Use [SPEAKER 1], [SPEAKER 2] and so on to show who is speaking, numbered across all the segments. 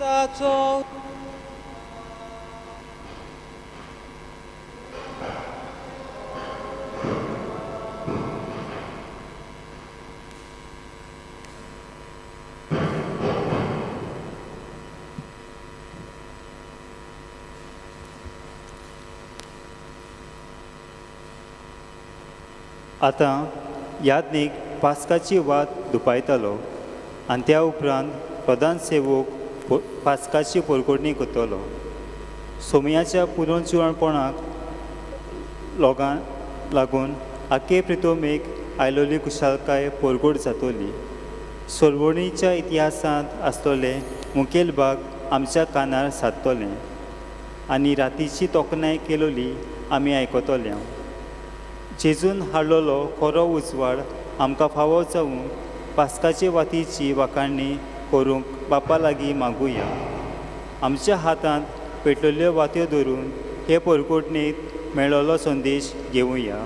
[SPEAKER 1] ताचो
[SPEAKER 2] आतां याज्ञीक पास्काची वात दुपायतलो आनी त्या उपरांत प्रधान सेवक पास्काची पोरकोडणी करतलो. सोमयाच्या पुनर्जिवणपणाक लोकां लागून आखे प्रितोमेक आयलोली कुशालकाय पोरगोड जातली. सोलवणीच्या इतिहासांत आसतले मुखेल भाग आमच्या कानार सादतले आनी रातीची तोखणाय केलोली आमी आयकतले. जेजून हाडलेलो खरो उजवाड आमकां फावो जावूंक पास्काचे वातीची वाखाणणी करूंक बापा लागीं मागुया. आमच्या हातांत पेटलेल्यो वात्यो धरून हे पोरकोटणेंत मेळ्ळो संदेश घेवया.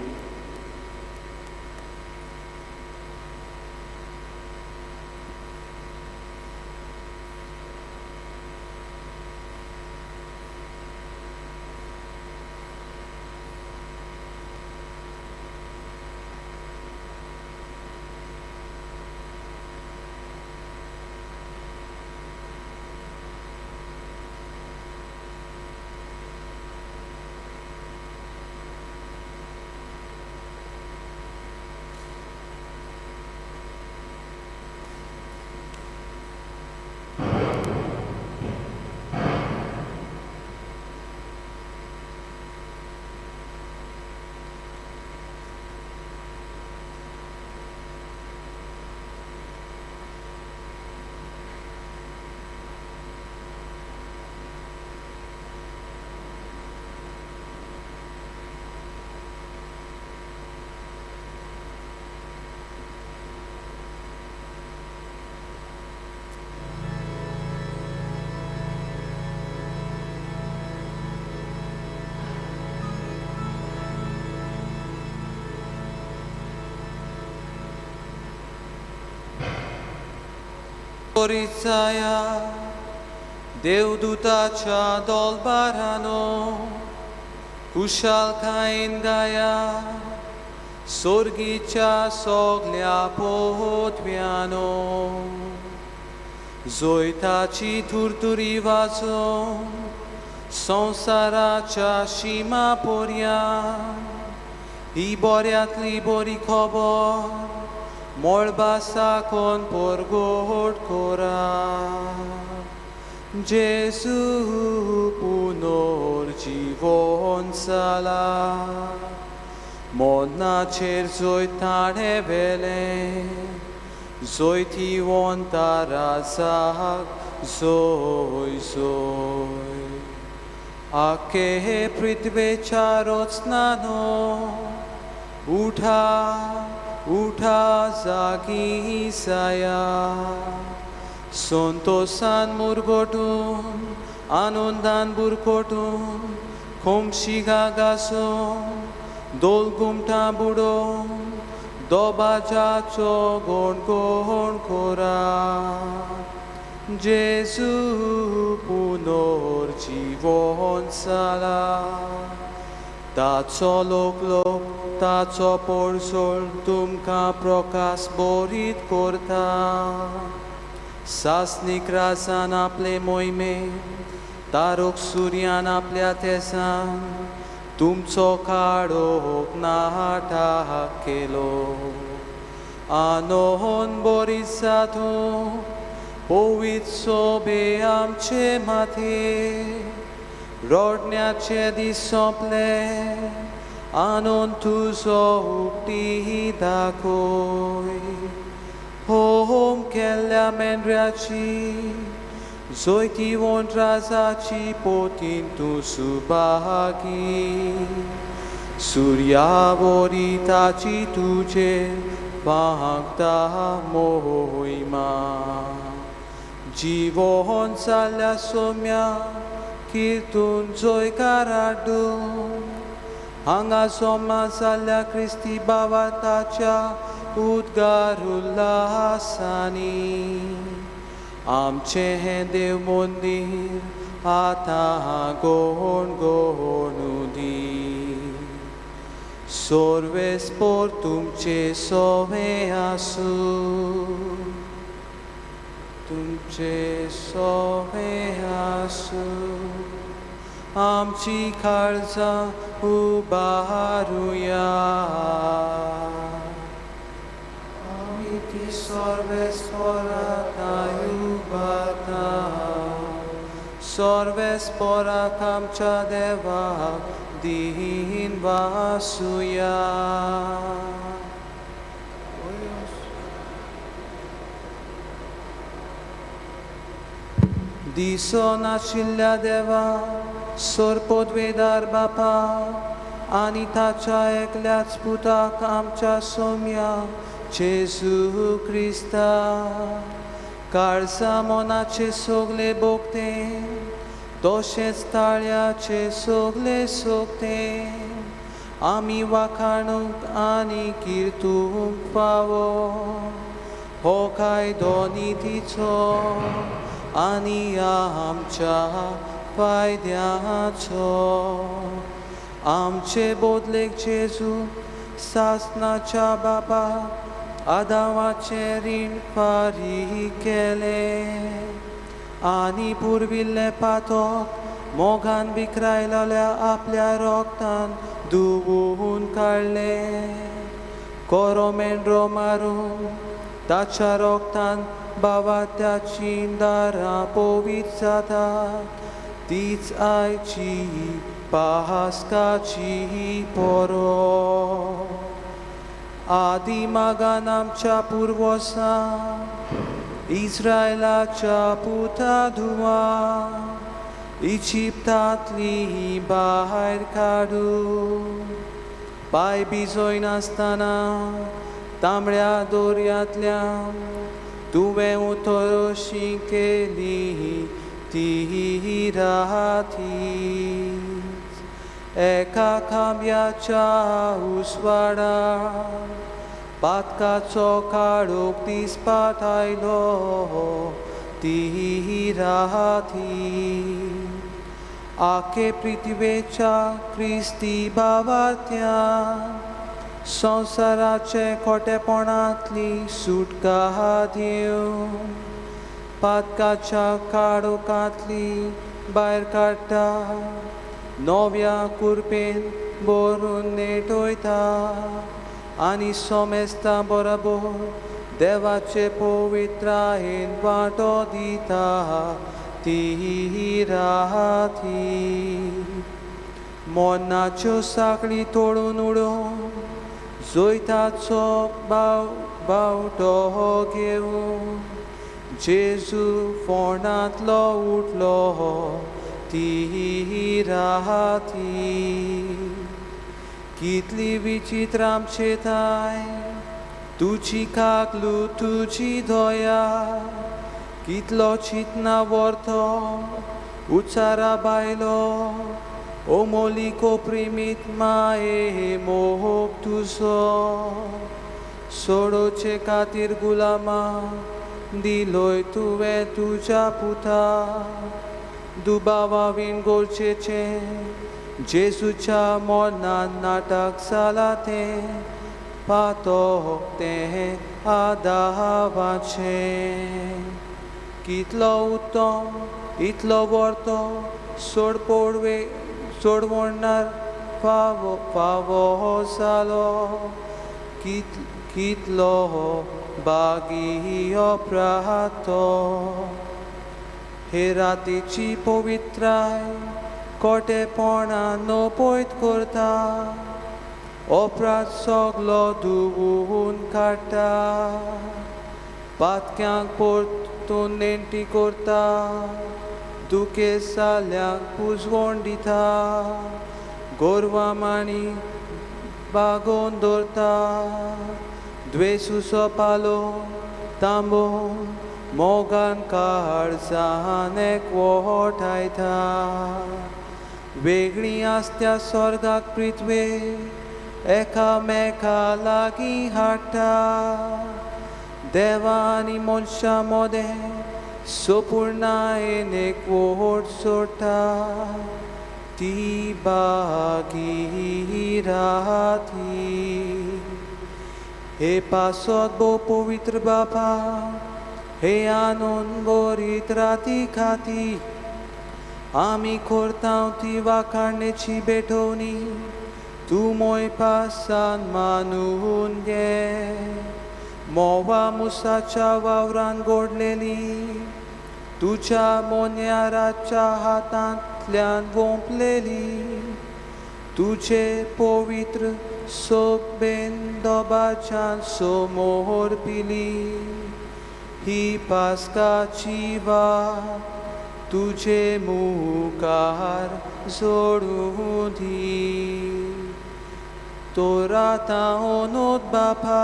[SPEAKER 1] Poricaya देवदूताच्या दोलबारानो कुशालकायेन गाया सोर्गीच्या सगल्या पोतव्यानो जोयताची तुरतुरी वाजोवन संवसाराच्या शिमा पोरयान ही बऱ्यांतली बरी खबर मळबा साकून परगोट कोरा. जेजू पुनर्जीवन जाला मरणाचेर जैत ताणें व्हेलें जैतिवंता राजाक जोय जोय. आखे पृथ्वेच्या रचनानो उठा उठा जागी जाया संतोषान मुरगोटून आनंदान बुरकोटून खोमशिगा घासून दोलगुमटां बुडोवन दोबाजाचो गोण कोरा. जेजू पुनर्जीवन जाला ताचो लोकलोक ताचो पोरसोळ तुमकां प्रकाश बोरीत करता. सासणीक राजान आपले मोहिमे तारोक सुर्यान आपल्या तेजान तुमचो काळोख नाटाक केलो. आनोहन बोरी जातूं पवित्र सोबे आमचे माथे रडण्याचे दीस सोंपले आनंद तुजो उक्ती दाखय. होम केल्ल्या मेंढऱ्याची जैतिवंत राजाची पोतीन तूं सुभागी सुर्यावरी ताची तुजेर फांकता मोहिमा. जिवोन जाल्ल्या सोम्या कीर्तून जयकार हाडून हांगा सोमा जाल्ल्या क्रिस्ती भावार्थाच्या उद्गार उल्हासांनी आमचें हें देव मंदीर आतां गोण गोणू दी. सोर्वेस्पोर तुमचे सोवे आसूं, तुमचे सोवे आसूं. आमची काळजां उबारुया, आमी ती सोर्वेस्पोराक उबारता. सोर्वेस्पोराक आमच्या देवाक दीन वासुया. दिसनाशिल्ल्या देवा, सोरपोदवेदार बापा आनी ताच्या एकल्याच पुताक आमच्या सोम्या जेजू क्रिस्ता, काळजा मनाचे सगळे भोगते तशेंच ताळ्याचे सगळे सोगते आमी वाखाणूंक आनी किर्तूंक फावो हो कायदो नितीचो आनी आमच्या फायद्याचो. आमचे बदलेक जेजू सासनाच्या बापा आदावाचें रीण फारीक केलें आनी पुर्विल्लें पातक मोगान विकरायलेल्या आपल्या रोगतान धुवून काडलें. कोरो मेंढरो मारून ताच्या रोगतान बावात्याची दारां पवित्र जातात, तीच आयची पास्काची पोरो. आदी मागान आमच्या पुर्वसां इस्रायलाच्या पुता धुवा इजिप्तांतली भायर काडून पांय भिजयनासतना तांबड्या दर्यांतल्यान तुवें उतरशी केली ती रातीच. एका खांब्याच्या उजवाडा पातकाचो काळोख दिसपाक आयलो ती राती. आखे पृथ्वेच्या क्रिस्ती भावार्थ्यान संवसाराचे खोटेपणांतली सुटका दिवन पातकाच्या काळोखांतली भायर काडटा, नव्या कुरपेन भरून नेटयता आनी सोमेस्ता बरोबर देवाचे पवित्रायेन वांटो दिता ती राती. मनाच्यो साकळी तोडून उडोवन जैताचो बावटो घेवन जेजू फोंडांतलो उठलो ती राती. कितली विचित्र आमचे थाय तुजी काकलू तुजी दया, कितलो चिंतना व्हरतो उचारा बायलो ओमोलिको प्रेमीत माये मोग तुजो. सोडोवचे खातीर गुलामा दिलोय तुवें तुज्या पुता, दुबावा वीण गरजेचें जेजूच्या मरणान नाटक जालां तें पातक तें आदावाचें. कितलो उत्तम इतलो व्हरतो सोडपोडवे सोडवणार फावो फावो जालो, कितलो बागी अपरातो. हे रातीची पवित्राय खोटेपणान नपयत करता, अपराध सगलो धुवून काडटा, पातक्यांक परतून नेणटी करता, दुखेस्त जाल्यांक पुजवण दिता, गोरवां माणी बागोवन दवरता, द्वेसूचो पालो तांबो मोगान काळजान एकवटायता. वेगळीं आसत्या स्वर्गाक पृथ्वे एकामेका लागीं हाडटा, देवा आनी मनशां मदें सोपूर्णायेन एकवट सोडटा ती बागी राती. हे पासत भोव पवित्र बापा, हे आनंद बरीत राती खाती आमी करता ती वाखाणेची भेटवणी तूं मोय पासान मानून घे. मोवा मुसाच्या वावरान गोडलेली तुज्या मोन्याराच्या हातांतल्यान वोंपलेली तुजे पवित्र सोबेन दोबाच्यान समोर पिली ही पास्काची वात तुजे मुखार जोडूं दी. तर आतां ओनोद बापा,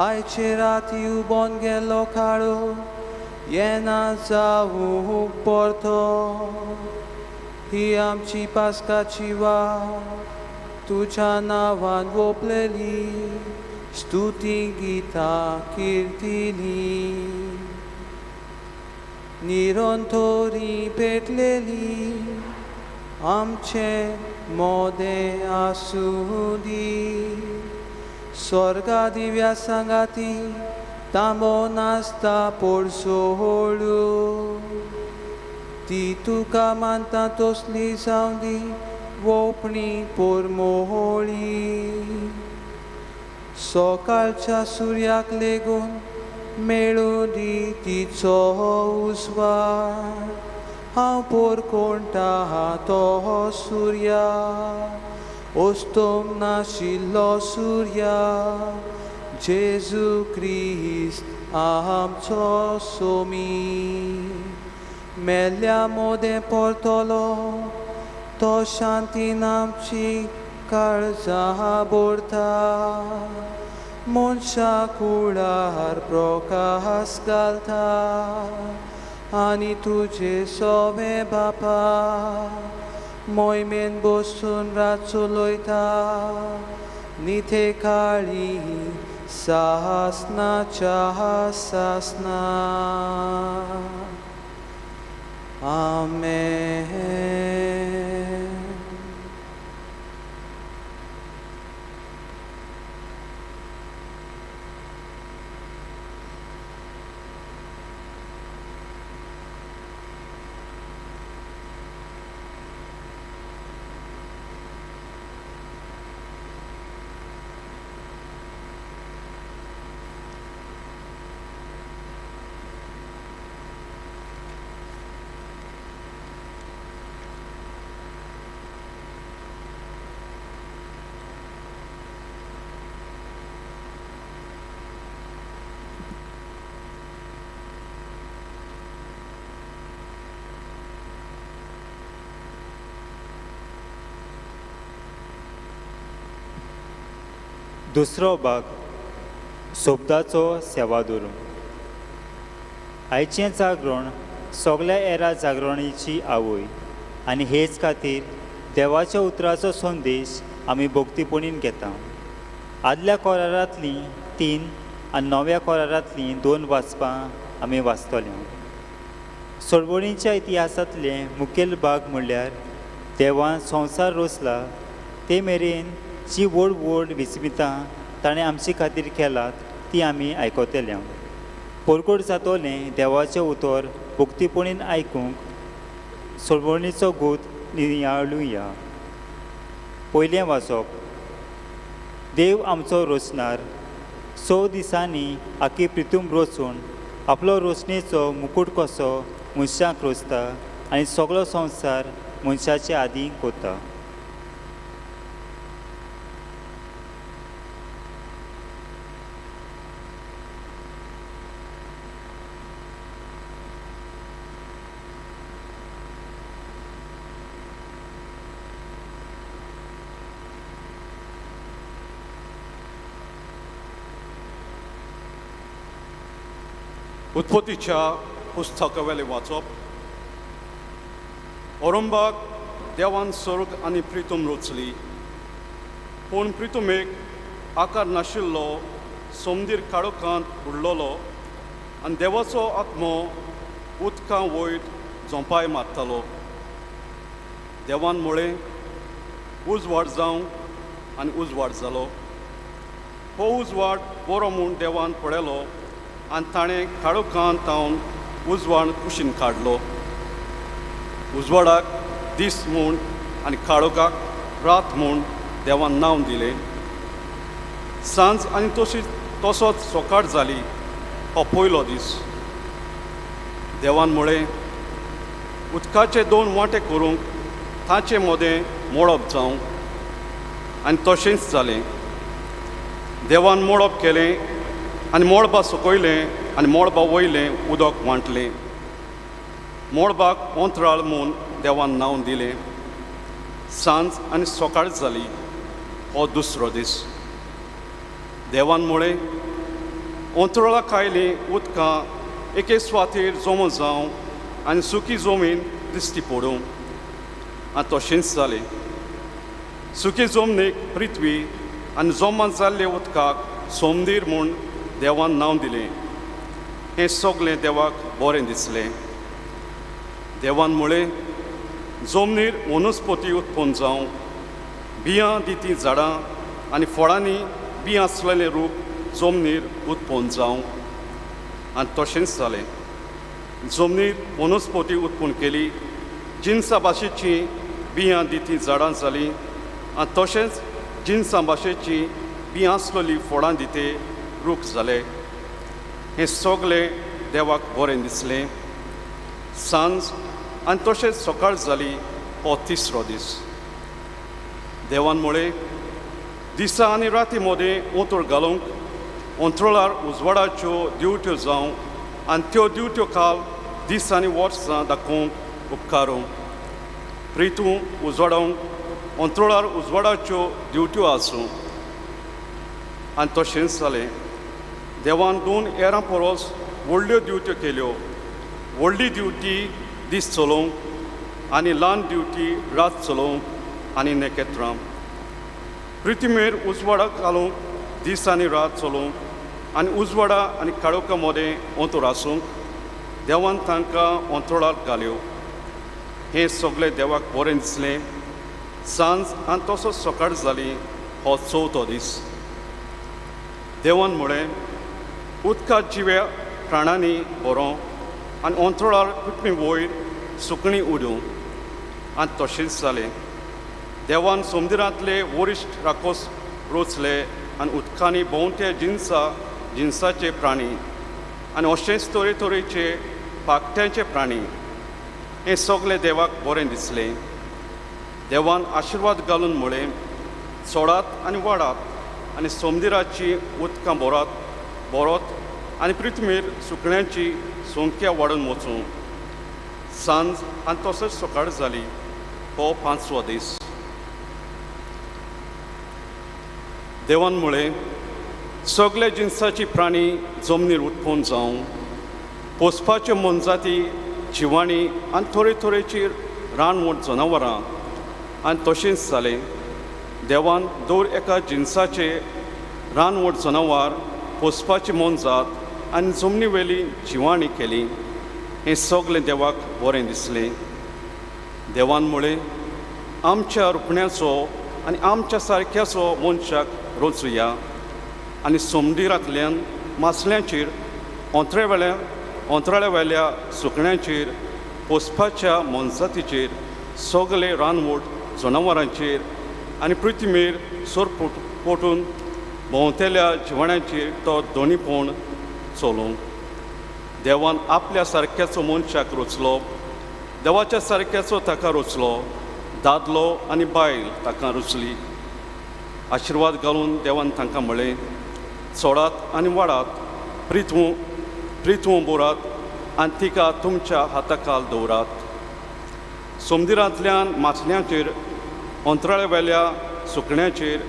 [SPEAKER 1] आयचे राती उबोन गेलो काळो येना जावूंक परतो. ही आमची पास्काची वात तुज्या नांवान वोपलेली स्तुती गितां किर्तिनी निरंतरी पेटलेली आमचे मोदें आसूं दी. स्वर्गा दिव्या सांगाती तांबो नासता पोरसोळू ती तुका मानता तसली जावं दी वोपणी पोरमोळी. सकाळच्या सुर्याक लेगून मेळूं दी तिचो उजवाड. हांव पोरकोणटा तो सुर्या, ओस्तोम नाशिल्लो सुर्या, जेजू क्रिस्त आमचो सोमी. मेल्ल्या मोदें परतलो तो शांतीन आमची काळजां भरता. मनशा कुळार प्रकाश घालता आनी तुजे सोवे बापा मोयमेन बसून रात चलयता. निथे काळी सासनाच्या सासना. आमेन.
[SPEAKER 2] दुसरो भाग सोबदाचो सेवादूर. आयचें जागरण सगल्या एरा जागरणीची आवय आनी हेच खातीर देवाच्या उतराचो संदेश आमी भक्तीपणीन घेता. आदल्या कोरारांतलीं 3 आनी नव्या कोरारांतलीं 2 वाचपां आमी वाचतले. सोडवणीच्या इतिहासांतले मुखेल भाग म्हणल्यार देवान संवसार रचला ते मेरेन जी व्हड व्हड विस्मितां ताणें आमचे खातीर केलात ती आमी आयकतले. परकोट जातलें देवाचें उतर भक्तीपणीन आयकूंक सोडवणीचो गूत नियाळुया. पयलें वाचप. देव आमचो रचणार 6 दिसांनी आखी प्रितूम रचून आपलो रोशणेचो मुकूट कसो मनशाक रचता आनी सगळो संवसार मनशाचे आदी कोता.
[SPEAKER 3] उत्पत्तीच्या पुस्तकावेलें वाचप. औरंबाक देवान स्वर्ग आनी प्रितम रचली, पूण प्रितमेक आकार नाशिल्लो सोमदीर काळोखांत उडलोलो आनी देवाचो आत्मो उदकां वयर झोंपाय मारतालो. देवान म्हळें, उजवाड जावं, आनी उजवाड जालो. हो उजवाड बरो म्हूण देवान पळयलो आनी ताणें काळोखान तावन उजवाड कुशीन काडलो. उजवाडाक दीस म्हूण आनी काळोखाक रात म्हूण देवान नांव दिलें. सांज आनी तशी तसोच सकाळ जाली. हो पयलो दीस. देवान म्हळें, उदकाचे दोन वांटे करूंक ताचे मदें मोडप जावं, आनी तशेंच जालें. देवान मोडप केलें आनी मळबा सकयलें आनी मळबा वयलें उदक वांटलें. मळबाक अंतराळ म्हूण देवान नांव दिलें. सांज आनी सकाळ जाली. हो दुसरो दीस. देवान म्हळें, अंतराळा खायलीं उदकां एके सुवातेर जमो जावं आनी सुकी जमीन दिश्टी पडूं, आनी तशेंच जालें. सुकी जमनीक पृथ्वी आनी जमा जाल्ले उदकाक सोमदीर म्हूण देवान नांव दिलें. हें सगळें देवाक बरें दिसलें. देवान म्हळें, जमनीर वनस्पती उत्पन्न जावं, बियां दिती झाडां आनी फळांनी बियां आसलेलें रूप जमनीर उत्पन्न जावं, आनी तशेंच जालें. जमनीर वनस्पती उत्पन्न केली, जिनसा भाशेचीं बियां दिती झाडां जालीं आनी तशेंच जिनसां भाशेचीं बियां आसलेलीं फळां दिते रूख जाले. हें सगळें देवाक बरें दिसलें. सांज आनी तशेंच सकाळ जाली. हो तिसरो दीस. देवान म्हळें, दिसा आनी राती मदें ओतोर घालूंक अंतराळार उजवाडाच्यो दिवट्यो जावं आनी त्यो दिवट्यो काल दीस आनी वर्सां दाखोवंक उपकारूं. प्रितू उजवाडोवंक अंतराळार उजवाडाच्यो दिवट्यो आसूं, आनी तशेंच जालें. देवान दोन एरां परस व्हडल्यो दिवट्यो केल्यो. व्हडली दिवटी दीस चलोवंक आनी ल्हान दिवटी रात चलोवंक आनी नखेत्रां. पृथ्वीर उजवाडाक घालूंक दीस आनी रात चलोवंक आनी उजवाडा आनी काळोखा मदें अंतर आसूंक देवान तांकां अंतराळार घाल्यो. हें सगळें देवाक बरें दिसलें. सांज आनी तसोच सकाळ जाली. हो चवथो दीस. देवान म्हळें, उदकांत जिव्या प्राण्यांनी बरो आनी अंतराळार पृथ्वी वयर सुकणीं उडूं, आनी तशेंच जालें. देवान समुद्रांतले वरिश्ठ राकोस रोचले आनी उदकांनी भोंवते जिनसाचे प्राणी आनी अशेंच तरेतरेचे पाकट्यांचे प्राणी. हें सगळें देवाक बरें दिसलें. देवान आशिर्वाद घालून म्हळें, सोडात आनी वाडात आनी समुद्राची उदकां भरत आनी पृथ्वीर सुकण्यांची संख्या वाडून वचूं. सांज आनी तसोच सकाळ जाली. हो पांचवो दीस. देवान म्हळें, सगळे जिनसाची प्राणी जमनीर उत्पन्न जावं, पोसपाच्यो मोनजाती जिवाणी आनी तरेतरेची रानवट जनावरां, आनी तशेंच जालें. देवान दर एका जिनसाचे रानवट जनावर, पोसपाची मोनजात आनी जमनी वयली जिवाणी केली. हें सगळें देवाक बरें दिसलें. देवान म्हळें, आमच्या रुपण्याचो आनी आमच्या सारक्याचो मनशाक रचुया आनी समुद्रांतल्यान मासल्यांचेर, अंतराळ्या वेल्या सुकण्यांचेर, पोसपाच्या मोनजातीचेर, सगळे रानवट जनावरांचेर आनी पृथ्वीर सोरपोटून भोंवतेल्या जिवाण्यांचेर तो दोनीपण चलोवं. देवान आपल्या सारक्याचो मनशाक रचलो, देवाच्या सारक्याचो ताका रचलो, दादलो आनी बायल ताका रचली. आशिर्वाद घालून देवान तांकां म्हळें, सोडात आनी वाडात, प्रिथू बोरात आनी तिका तुमच्या हाताखाल दवरात. समुद्रांतल्यान मासल्यांचेर, अंतराळ्या वेल्या सुकण्याचेर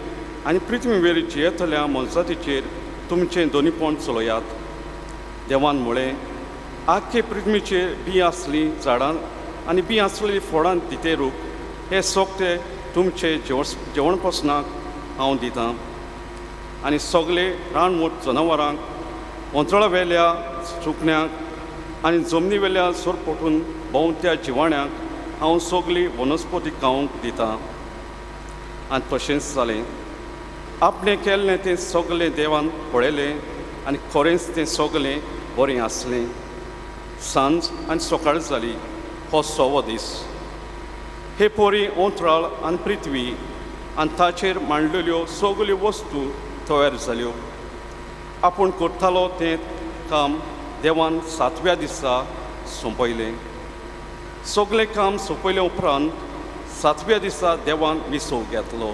[SPEAKER 3] आनी पृथ्वीवेर जियेतल्या मोनजातीचेर तुमचें दोनीपण चलयात. देवान म्हळें, आख्खे पृथ्वीचेर बी आसलीं झाडां आनी बी आसलेली फळां दिते रूख हे सोगते तुमचे जेवणपसनाक हांव दितां, आनी सगळे रानवट जनावरांक अंतराळावेल्या सुकण्यांक आनी जमनीवेल्या सोरपोटून भोंवत्या जिवाण्यांक हांव सगळी वनस्पती खावंक दितां. आनी तशेंच जालें. आपणें केल्लें तें सगळें देवान पळयलें आनी खरेंच तें सगळें बरें आसलें. सांज आनी सकाळ जाली. हो सवो दीस. हे पोरी अंतराळ आनी पृथ्वी आनी ताचेर मांडलेल्यो सगल्यो वस्तू तयार जाल्यो. आपूण करतालो तें काम देवान सातव्या दिसा सोंपयलें. सगळें काम सोंपयले उपरांत सातव्या दिसा देवान विसव घेतलो.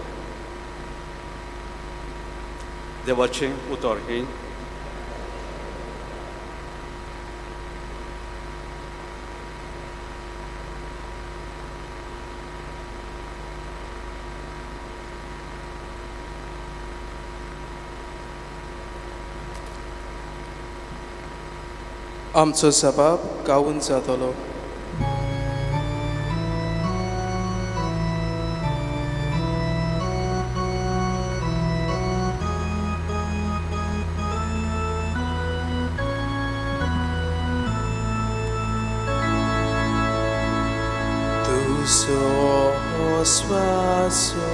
[SPEAKER 3] देवाचें उतर हें.
[SPEAKER 1] आमचो सबाब गावून जातलो. तुजो स्वासो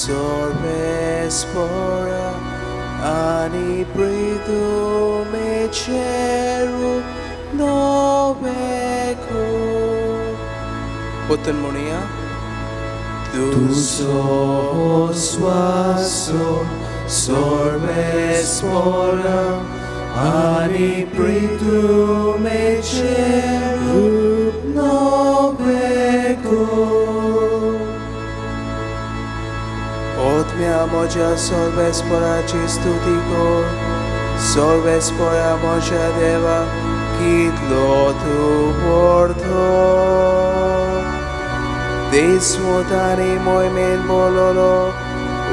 [SPEAKER 1] सर्वेस्पोरा आनी प्रितुमेचेरू नोवेको. पोतून म्हणुया. तुजो स्वासो सर्वेस्पोरा आनी प्रितुमेचेरू नोवेको. आत्म्या म्हज्या सर्वेस्पोराची स्तुती कर. सर्वेस्पोरा म्हज्या देवा कितलो तूं व्हडलो. देसमोतानी मोहिमेन बोललो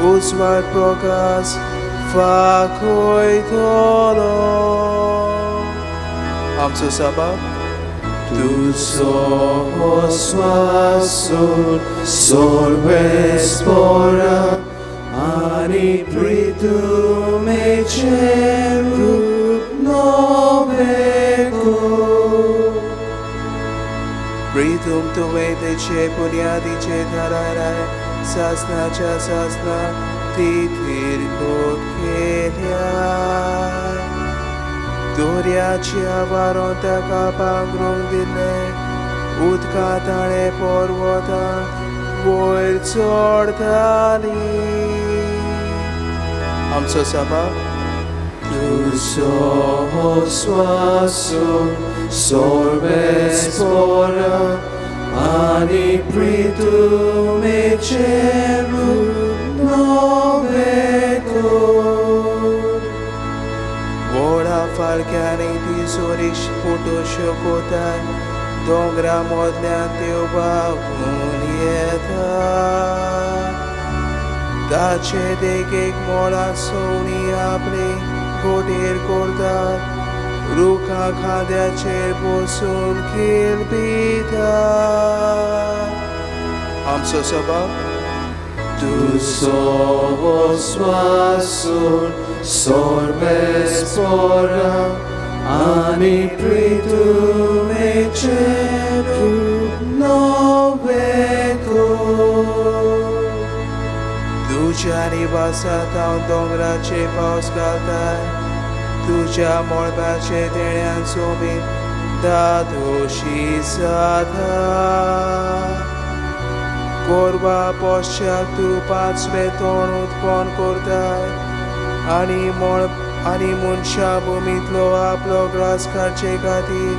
[SPEAKER 1] उजवाड प्रकाश फाकयतलो. आमचो सबाब. तुजो स्वासो सर्वेस्पोरा आनी प्रितुमेचें रूप नोवेको. प्रितुम तुवें तेचे बुन्यादीचे थारायलाय सासनाच्या सासना ती थिरकोट केल्या. दर्याच्या वारोन ताका पांगरूंक दिलें. उदकां ताणें पर्वतां वयर चडताली. आमचो सबाब. तुजो स्वासो सर्वेस्पोरा आनी प्रितुमेचें रूप नोवेको. व्हडा फाळक्यांनी तिजोरी पुटोश्यो कोताय दोंगरा मदल्यान त्यो व्हांवून येता. ताचे देगेक मोळां सवणीं आपली गोटेर करतात. रुखां खांद्याचेर बसून किलबितात. आमचो सबाब. तुजो स्वासो सर्वेस्पोरा आनी प्रितुमेचें रूप नोवेको. तुज्या निवासांत हांव दोंगराचे पावस घालताय. तुज्या मळबाचे देण्यान सोबीत दादोशी जाता. गोरवा पोश्याक तूं पांचवें तोंड उत्पन्न करताय आनी मळ आनी मनशां भुमींतलो आपलो ग्रास काडचे खातीर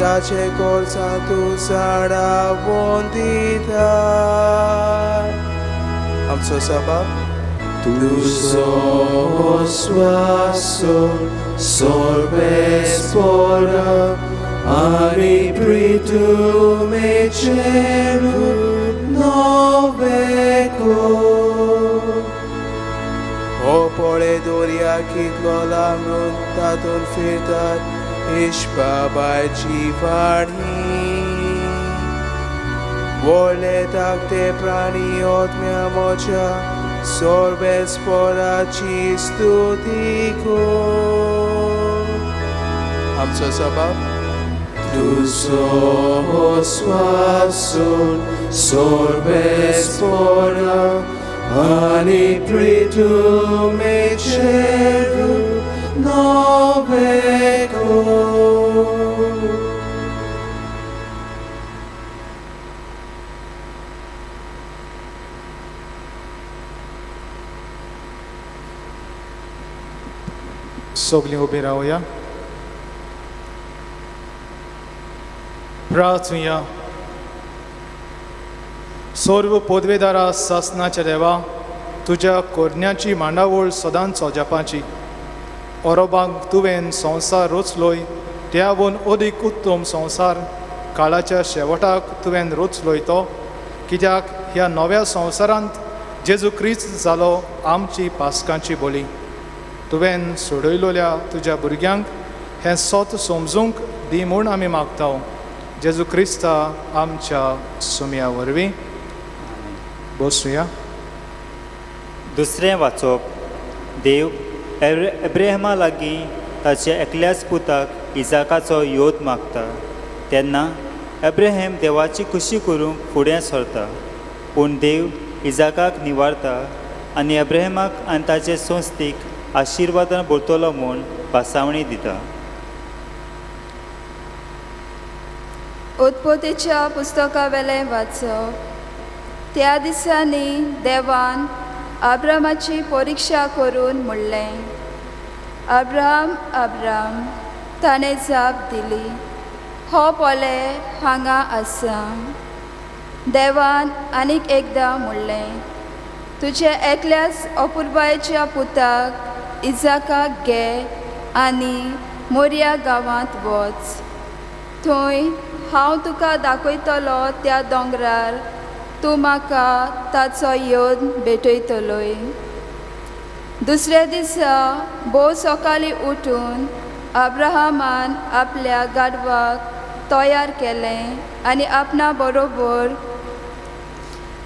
[SPEAKER 1] ताचे कोर्सां तूं झाडावोन दिताय. आमचो सबाब. तुजो स्वासो सर्वेस्पोरा आनी प्रितुमेचें रूप नोवेको. हो पळय दर्या कितलो लांबून तातूंत फिरतात इश्पाबायची वाणी. व्हडले धाकटे प्राणी आत्म्या म्हज्या सर्वेस्पोराची स्तुती कर. आमचो सभाव तुजो स्वासून सोर्बेस्पोरा आनी प्रितुमेचेरू नोवें कर.
[SPEAKER 4] सगलीं उबीं रावया. प्रार्थुया. सर्व पदवेदारा सासनाच्या देवा, तुज्या कोरण्याची मांडावळ सदांच सोजापाची. ओरोबाक तुवें संवसार रचलोय त्यावून अदीक उत्तम संवसार काळाच्या शेवटाक तुवें रचलोय तो, कित्याक ह्या नव्या संवसारांत जेजू क्रिस्त जालो आमची पासकांची बोली. तुवें सोडयलोल्या तुज्या भुरग्यांक हें सत समजूंक दी म्हूण आमी मागता, जेजू क्रिस्ता आमच्या सुमया वरवीं. बसुया.
[SPEAKER 2] दुसरें वाचप. देव एब्राहमा लागीं ताच्या एकल्याच पुताक इजाकाचो योद मागता तेन्ना एब्राहम देवाची खुशी करूंक फुडें सरता, पूण देव इजाकाक निवारता आनी एब्राहमाक आनी ताचे संस्थेक आशिर्वादान भरतलो म्हूण भासावणी दिता.
[SPEAKER 5] उत्पत्तीच्या पुस्तकावेलें वाचप. त्या दिसांनी देवान अब्रामाची परिक्षा करून म्हणलें, अब्राम अब्राम. ताणें जाप दिली, हो पळय हांगा आसा. देवान आनीक एकदां म्हणलें, तुज्या एकल्याच अपुरबायेच्या पुताक इजाकाक घे आनी मोरया गांवांत वच. थंय हांव तुका दाखयतलो त्या दोंगरार तूं म्हाका ताचो येवन भेटयतलोय. दुसऱ्या दिसा भोव सकाळीं उठून अब्राहमान आपल्या गाडवाक तयार केलें आनी आपणा बरोबर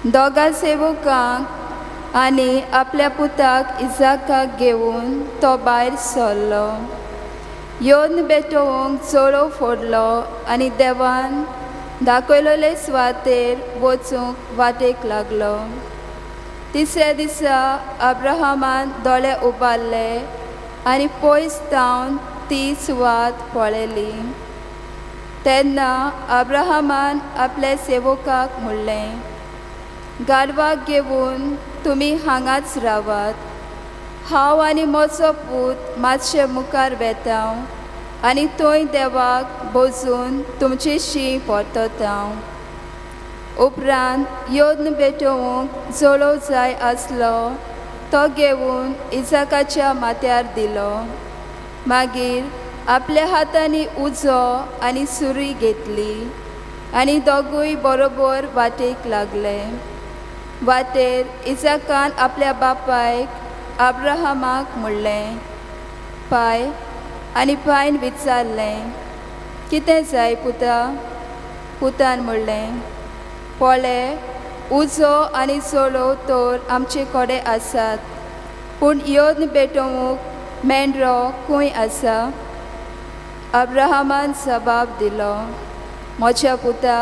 [SPEAKER 5] दोगां सेवकांक आनी आपल्या पुताक इजाकाक घेवन तो भायर सरलो. येवन भेटोवंक चोळो फोडलो आनी देवान दाखयलेले सुवातेर वचूंक वाटेक लागलो. तिसऱ्या दिसा अब्राहमान दोळे उबारले आनी पयस धांवन ती सुवात पळयली. तेन्ना अब्राहमान आपल्या सेवकाक म्हणलें, गाडवाक घेवन तुमी हांगाच रावात, हांव आनी म्हजो पूत मातशे मुखार वेता आनी थंय देवाक बसून तुमचेशी परतता. उपरांत यज्ञ भेटोवंक जोडो जाय आसलो तो घेवन इजाकाच्या माथ्यार दिलो. मागीर आपल्या हातांनी उजो आनी सुरी घेतली आनी दोगूय बरोबर वाटेक लागले. वाटेर इजाकान आपल्या बापायक अब्राहमाक म्हणलें, पाय. आनी पायन विचारलें, कितें जाय पुता? पुतान म्हणलें, पळय उजो आनी चोळो तर आमचे कडेन आसात, पूण यज्ञ भेटोवंक मेंढरो खंय आसा? अब्राहमान जबाब दिलो, म्हज्या पुता,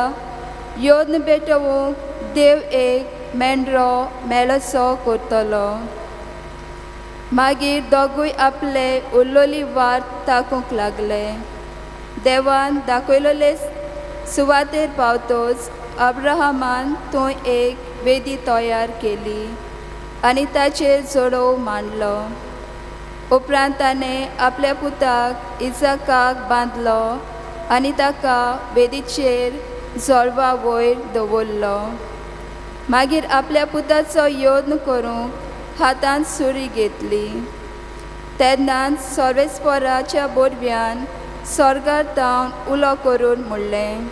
[SPEAKER 5] यज्ञ भेटोवंक देव एक मेंढरो मेळसो करतलो. मागीर दोगूय आपले उरलोली वाट ताकूंक लागले. देवान दाखयलोले सुवातेर पावतोच अब्राहमान थंय एक वेदी तयार केली आनी ताचेर जोडोव मांडलो. उपरांत ताणें आपल्या पुताक इजाकाक बांदलो आनी ताका वेदीचेर जळवा वयर दवरलो. मागीर आपल्या पुताचो यत्न करूंक हातांत सुरी घेतली. तेन्नाच सर्वेस्पराच्या बोरव्यान स्वर्गार तावन उलो करून म्हणलें,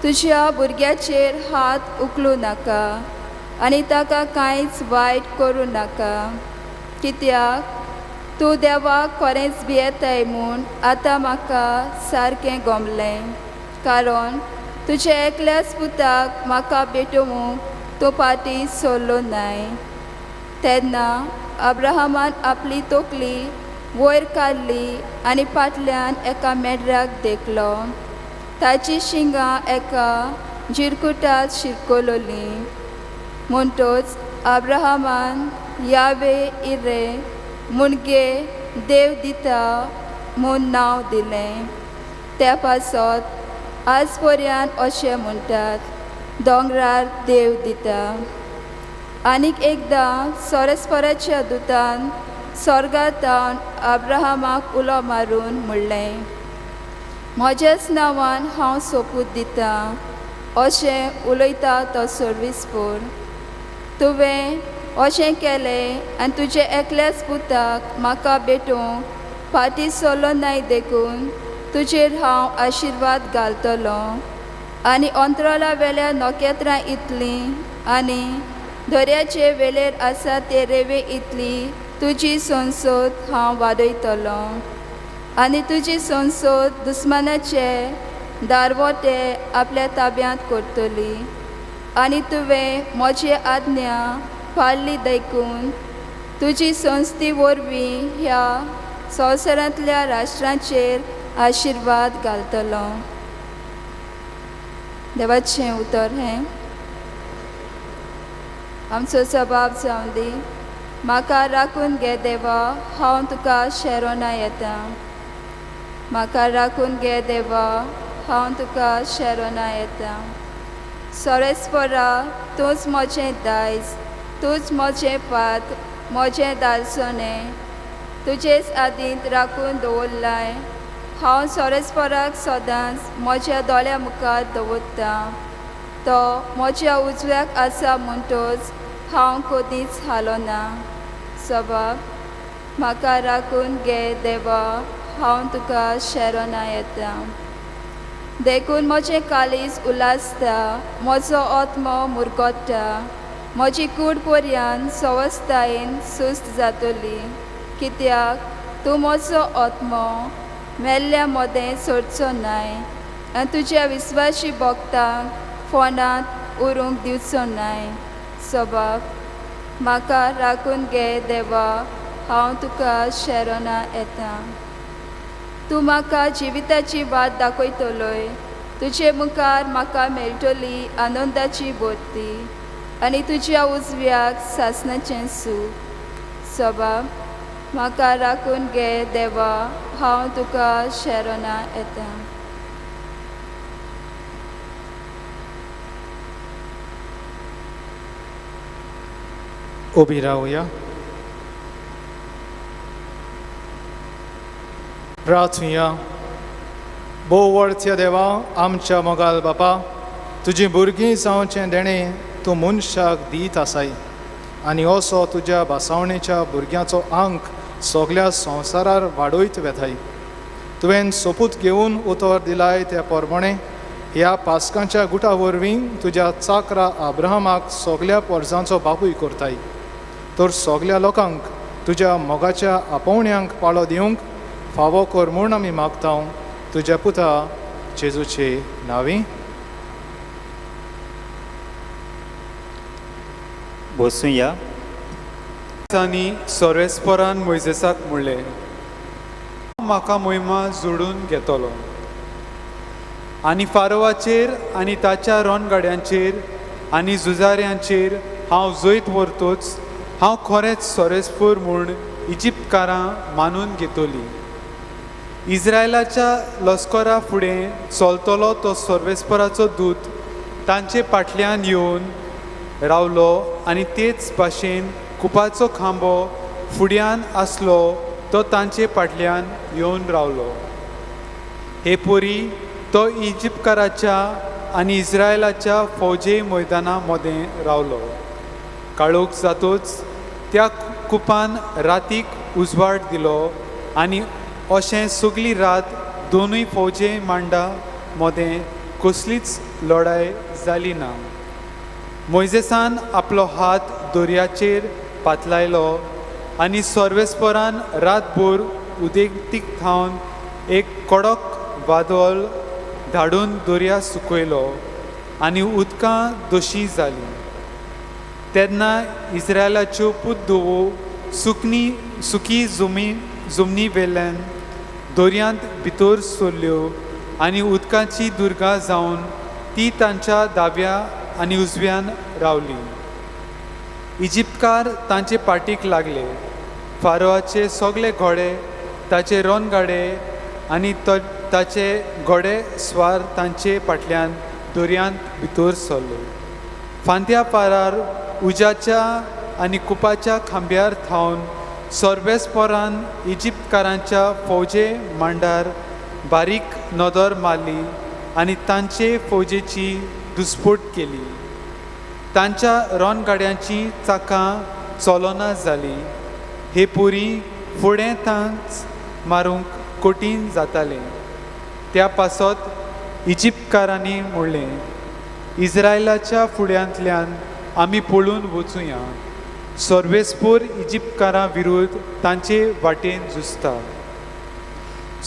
[SPEAKER 5] तुज्या भुरग्याचेर हात उखलूं नाका आनी ताका कांयच वायट करूं नाका, कित्याक तूं देवाक खरेंच भियेताय म्हूण आतां म्हाका सारकें गमलें, कारण तुज्या एकल्याच पुताक म्हाका भेटोवंक तूं फाटीं सरलो नाय. तेन्ना अब्राहमान आपली तकली वयर काडली आनी फाटल्यान एका मेढ्याक देखलो. ताची शिंगां एका जिरकुटांत शिरकलोलीं. म्हणटच अब्राहमान यावे इरे मुणगे देव दिता म्हूण नांव दिलें. त्या पासत आज पर्यंत अशें म्हणटात, दोंगरार देव दिता. आनीक एकदां सोरस्पराच्या दुतान स्वर्गांत अब्राहमाक उलो मारून म्हणलें, म्हज्याच नांवान हांव सोपूत दितां अशें उलयता तो सर्विसपोर. तुवें अशें केलें आनी तुजे एकल्याच पुताक म्हाका भेटोवंक फाटीं सरलो नाय देखून तुजेर हांव आशिर्वाद घालतलो आनी अंतराळा वेल्या नखेत्रां इतलीं आनी दर्याचे वेलेर आसा ते रेंवे इतली तुजी संसद हांव वाडयतलो आनी तुजी संसद दुस्मानाचे दारवटे आपल्या ताब्यांत करतली. आनी तुवें म्हजी आज्ञा पाळ्ळी देखून तुजी संस्थी वरवीं ह्या संवसारांतल्या राष्ट्रांचेर आशिर्वाद घालतलो. देवाचें उतर हें. आमचो सबाब जावं दी. म्हाका राखून घे देवा, हांव तुका शेरोना येता. म्हाका राखून घे देवा, हांव तुका शेरोना येता. सोरेस्परा तूंच म्हजें दायज, तूंच म्हजें पात, म्हजें दालसणें तुजेच आदींत राखून दवरलाय. हांव सोरेस्पराक सदांच म्हज्या दोळ्या मुखार दवरतां. तो म्हज्या उजव्याक आसा म्हणटच हांव कदींच हालोना. सबाब म्हाका राखून घे देवा, हांव तुका शेरोना येता. देखून म्हजें काळीज उल्हासता, म्हजो आत्मो मुरगट्टा, म्हजी कूड पर्यान सवस्तायेन सुस्त जातली. कित्याक तूं म्हजो आत्मो मेल्ल्या मदें सोडचो नाय आनी तुज्या विस्वाशी भक्तांक फोंडांत उरूंक दिवचो नाय. सबाब म्हाका राखून घे देवा, हांव तुका शेरोना येता. तूं म्हाका जिविताची वाट दाखयतलोय, तुजे मुखार म्हाका मेळटली आनंदाची बोत्ती आनी तुज्या उजव्याक सासणाचें सूख. सबाब म्हाका राखून घे देवा, हांव तुका शेरोना येता.
[SPEAKER 4] उबी रावया. प्रार्थुया. भोव देवा आमच्या मोगाल बापा, तुजी भुरगीं जावचें देणें तूं मनशाक दीत आसाय आनी असो तुज्या भासावणेच्या भुरग्यांचो आंक सगल्या संवसारार वाडयत वेताय. तुवें सोपूत घेवन उतर दिलाय त्या प्रमाणें ह्या पास्कांच्या गुटा वरवीं तुज्या चाकरा अब्राहमाक सगल्या पोरजांचो बापूय करताय. तर सगल्या लोकांक तुज्या मोगाच्या आपोवण्यांक पाळो दिवंक फावो कर म्हूण आमी मागता तुज्या पुता जेजूचे नांवी.
[SPEAKER 2] बसुया.
[SPEAKER 6] आनी सोरेस्परान मोयजेसाक म्हणलें, म्हाका मोहिमा जोडून घेतलो आनी फारोवाचेर आनी ताच्या रोनगाड्यांचेर आनी झुजाऱ्यांचेर हांव जैत व्हरतोच हांव खरेंच सोरेस्पोर म्हूण इजिप्तकारां मानून घेतली. इस्रायलाच्या लश्करा फुडें चलतलो तो सर्वेस्पराचो दूत तांचे फाटल्यान येवन रावलो आनी तेच भाशेन कुपाचो खांबो फुड्यान आसलो तो तांचे फाटल्यान येवन रावलो. हे परी तो इजिप्तकाराच्या आनी इस्रायलाच्या फौजे मैदाना मदें रावलो. काळोख जातोच त्या कुपान रातीक उजवाड दिलो आनी अशें सगली रात दोनूय फौजे मांडा मदें कसलीच लढाय जाली ना. मोयजेसान आपलो हात दर्याचेर पातलायलो आनी सर्वेस्परान रातभर उदेंतीक थावन एक कडक वादळ धाडून दर्या सुकयलो आनी उदकां दोशी जालीं. तेन्ना इस्रायलाच्यो पुतधुवो सुकी जमनी वेल्यान दर्यांत भितर सरल्यो आनी उदकाची दुर्गा जावन ती तांच्या दाव्या आनी उजव्यान रावली. इजिप्तकार तांचे पाटीक लागले. फारोआचे सगळे घोडे, ताचे रणगाडे आनी ताचे घोडे स्वार तांचे फाटल्यान दर्यांत भितर सरले. फांत्या पारार उज्याच्या आनी कुपाच्या खांब्यार थावन सर्वेस्परान इजिप्तकारांच्या फौजे मांडार बारीक नदर मारली आनी तांचे फौजेची दुस्फोट केली. तांच्या रणगाड्यांची चाकां चलना जाली. हे पुरी फुडें तांच मारूंक कठीण जातालें. त्या पासत इजिप्तकारांनी म्हणलें, इस्रायलाच्या फुड्यांतल्यान आमी पळून वचुया. सर्वेस्पोर इजिप्तकारां विरुद्ध तांचे वाटेन झुजता.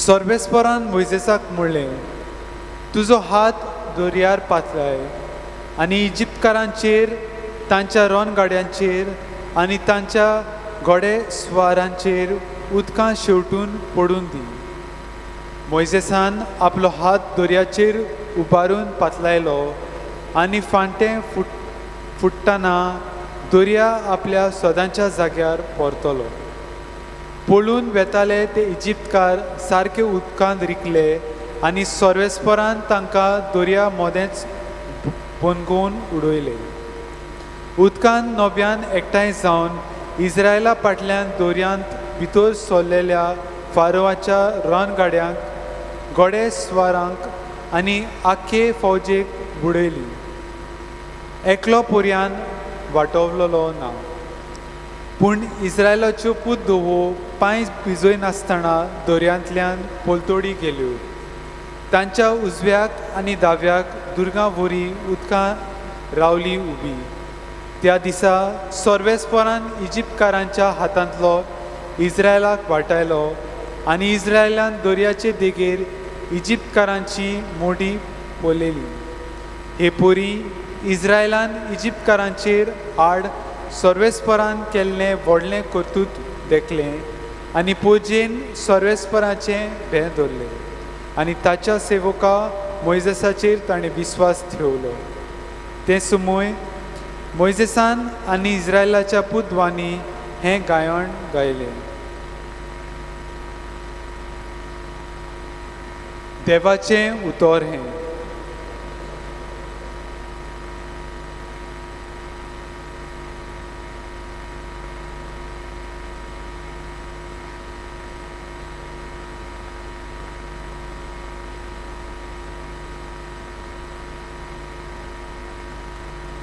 [SPEAKER 6] सर्वेस्पोरान मोयजेसाक म्हणलें, तुजो हात दर्यार पातळाय आनी इजिप्तकारांचेर, तांच्या रणगाड्यांचेर आनी तांच्या घोडे स्वारांचेर उदकां शेवटून पडून दी. मोयजेसान आपलो हात दर्याचेर उबारून पातळायलो आनी फांटें फुट्टना दर्या आपल्या सदांच्या जाग्यार परतलो. पळून वेताले ते इजिप्तकार सारके उदकांत रिकले आनी सर्वेस्परान तांकां दर्या मदेंच बनगोवन उडयले. उदकान नव्यान एकठांय जावन इस्रायला फाटल्यान दर्यांत भितर सरलेल्या फारोआच्या रणगाड्यांक, घोडेस्वारांक आनी आख्खे फौजेक बुडयली. एकलो पर्यान वाटवलेलो ना. पूण इस्रायलाच्यो पूत धवो पांय भिजयनासतना दर्यांतल्यान पलतोडी गेल्यो. तांच्या उजव्याक आनी दाव्याक दुर्गां वरी उदकां रावली उबी. त्या दिसा सर्वेस्परान इजिप्तकारांच्या हातांतलो इस्रायलाक वाटायलो आनी इस्रायलान दर्याचे देगेर इजिप्तकारांची मोडी पळयली. हे पोरी इस्रायलान इजिप्तकारांचेर आड सर्वेस्परान केल्लें व्हडलें कर्तृत्व देखलें आनी पोजेन सर्वेस्पराचें भें धरलें आनी ताच्या सेवका मोयजेसाचेर ताणें विस्वास ठेवलो. तें सुमय मोयजेसान आनी इस्रायलाच्या पुतवांनी हें गायन गायलें. देवाचें उतर हें.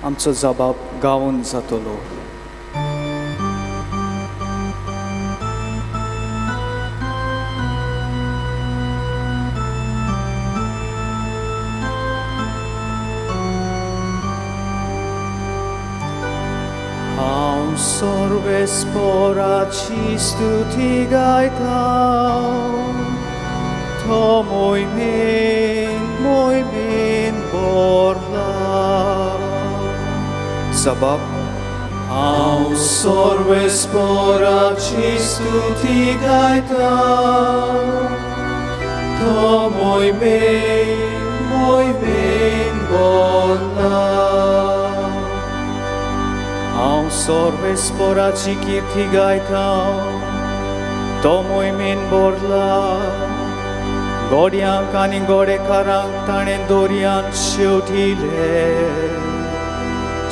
[SPEAKER 7] आमचो जबाब गावन जातलो.
[SPEAKER 1] हांव सर्वेस्पराची स्तुती गायता, तो मोहिमेन मोहिमेन भरला.
[SPEAKER 7] जबाब
[SPEAKER 1] हांव सर्वेस्पराची स्तुती गायता, तो मोहिमेन मोहिमेन भरला. हांव सर्वेस्पराची कीर्ती गायता, तो मोहिमेन भरला. गोड्यांक आनी गोडेकारांक ताणें दर्यांत शेवटिले.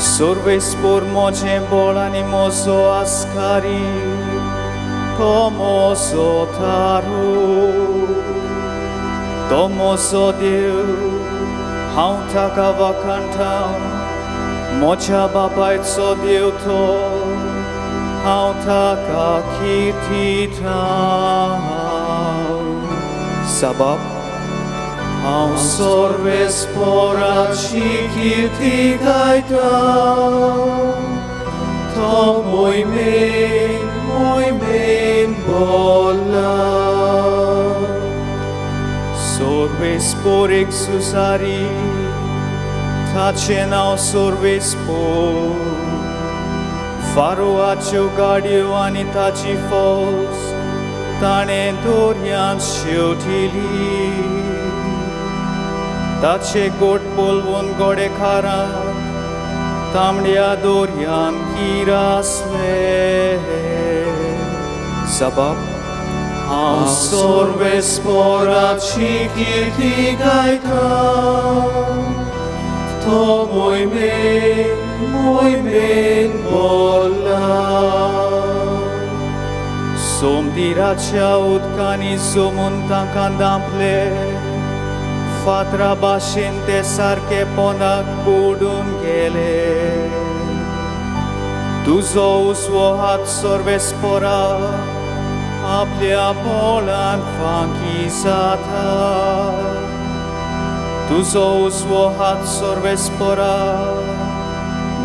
[SPEAKER 1] सर्वेस्पोर म्हजें बळ आनी म्हजो आस्कारी, तो म्हजो थारू, तो म्हजो देव, हांव ताका वाखाणटा. म्हज्या बापायचो देव तो, हांव ताका कीर्तिता.
[SPEAKER 7] जबाब
[SPEAKER 1] हांव सर्वेस्पराची कीर्ती गायता, तो मोहिमेन मोहिमेन भरला. सर्वेस्पोर एक सुसारी, ताचें नांव सर्वेस्पोर. फारोआच्यो गाडयो आनी ताची फौज ताणें दर्यांत शेंवटिली. ताचे गोट पळोवन गोडेकारांक तांबड्या दर्यान किरासले. जबाब हांव सर्वेस्पोराची किर्ती गायता, तो मोहिमेन मोहिमेन बोल्ला. सोमदिराच्या उदकांनी जमून तांकां दांपले, फातरा भाशेन ते सारके पोंदाक बुडून गेले. तुजो उसवो हात सर्वेस्पोरा आपल्या बोळान फांकी जाता. तुजो उसवो हात सर्वेस्पोरा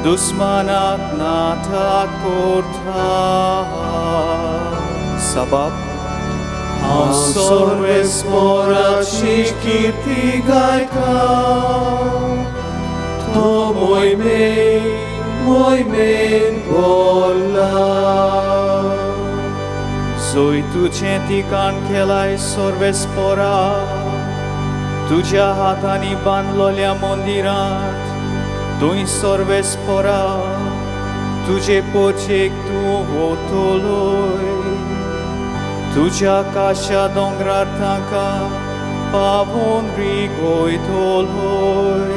[SPEAKER 1] दुस्मानाक नाथा करता. सबाब हांव सर्वेस्पोराची किर्ती गायता, तो मोहिमेन मोहिमेन बोल्ला. जोय तुजें ठिकाण केलाय सर्वेस्पोरा, तुज्या हातांनी बांदलोल्या मंदिरांत तुंय सर्वेस्पोरा तुजे पोचेक तूं वतलोय. तुज्या काशा दोंगरार तांकां पावोन रिगयतलोय.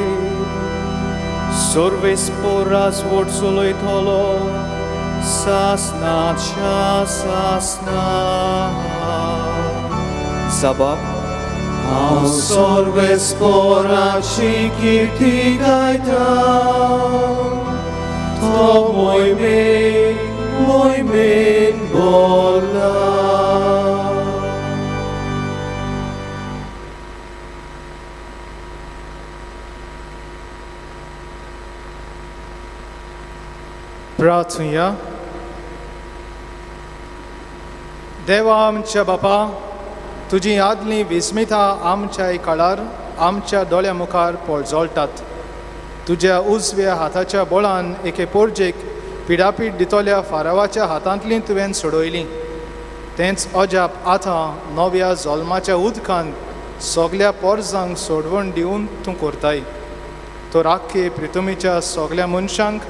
[SPEAKER 1] सर्वेस्पोरा राजवट चलयतलो सासनाच्या सासना. जबाब हांव सर्वेस्पोराची किर्ती गायता, तो मोहिमेन मोहिमेन बोल्ला.
[SPEAKER 4] प्रार्थुया. देवा आमच्या बापा, तुजी आदली विस्मिता आमच्या काळार आमच्या दोळ्या मुखार पोळजोळटात. तुज्या उजव्या हाताच्या बोळान एके पोरजेक पिडापीड दितल्या फारावाच्या हातांतली तुवें सोडयली. तेंच अजाप आतां नव्या जल्माच्या उदकान सगल्या पोरजांक सोडवण दिवन तूं करताय. तर आख्खे प्रितुमीच्या सगल्या मनशांक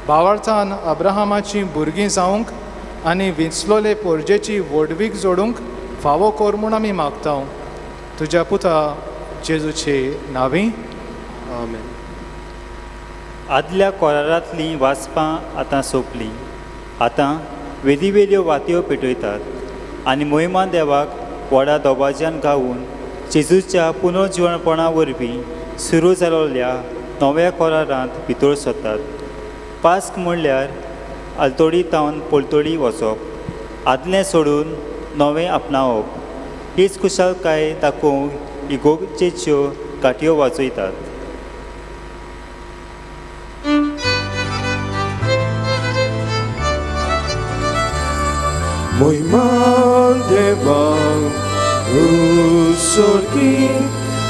[SPEAKER 4] भावार्थान अब्राहमाची भुरगीं जावंक आनी विंचलोले पोरजेची व्हडवीक जोडूंक फावो कर म्हूण आमी मागता तुज्या पुता जेजूचे नांवी, आमेन.
[SPEAKER 2] आदल्या कोरारांतलीं वाचपां आतां सोंपलीं. आतां वेदीवेल्यो वातयो पेटयतात आनी मोहिमा देवाक व्हडा दबाज्यान गावन जेजूच्या पुनर्जिवणपणा वरवीं सुरू जाल्ल्या नव्या कोरारांत भितर सरतात. पास्क म्हणल्यार आलतोडी तावन पलतोडी वचप, आदलें सोडून नवें आपणावप. हीच खुशालकाय दाखोवंक इगोर्जेच्यो गांठयो वाजयतात.
[SPEAKER 8] मोहिमान देवा उत्सर्गी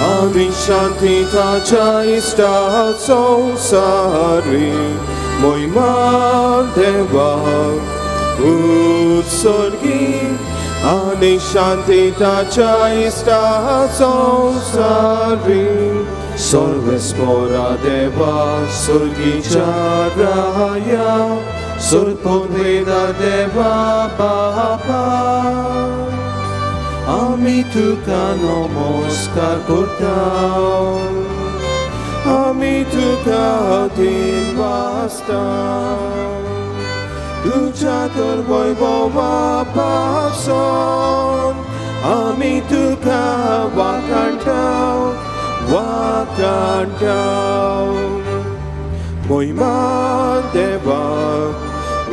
[SPEAKER 8] आनी शांती ताच्या इश्टा संवसारी. मोहिमान देवा उत्सर्गी आनी शांती ताच्या इश्टा संवसारी. सर्वेस्पोरा देवा सुर्गीच्या राया, सुरपुनवेदा देवा बापा, आमी तुका नमस्कार करता, आमी तुका दिन वाजता. तुज्या तर वैभवा पासून आमी तुका वाखाणटा, वाखाणटा. मोहिमान देवा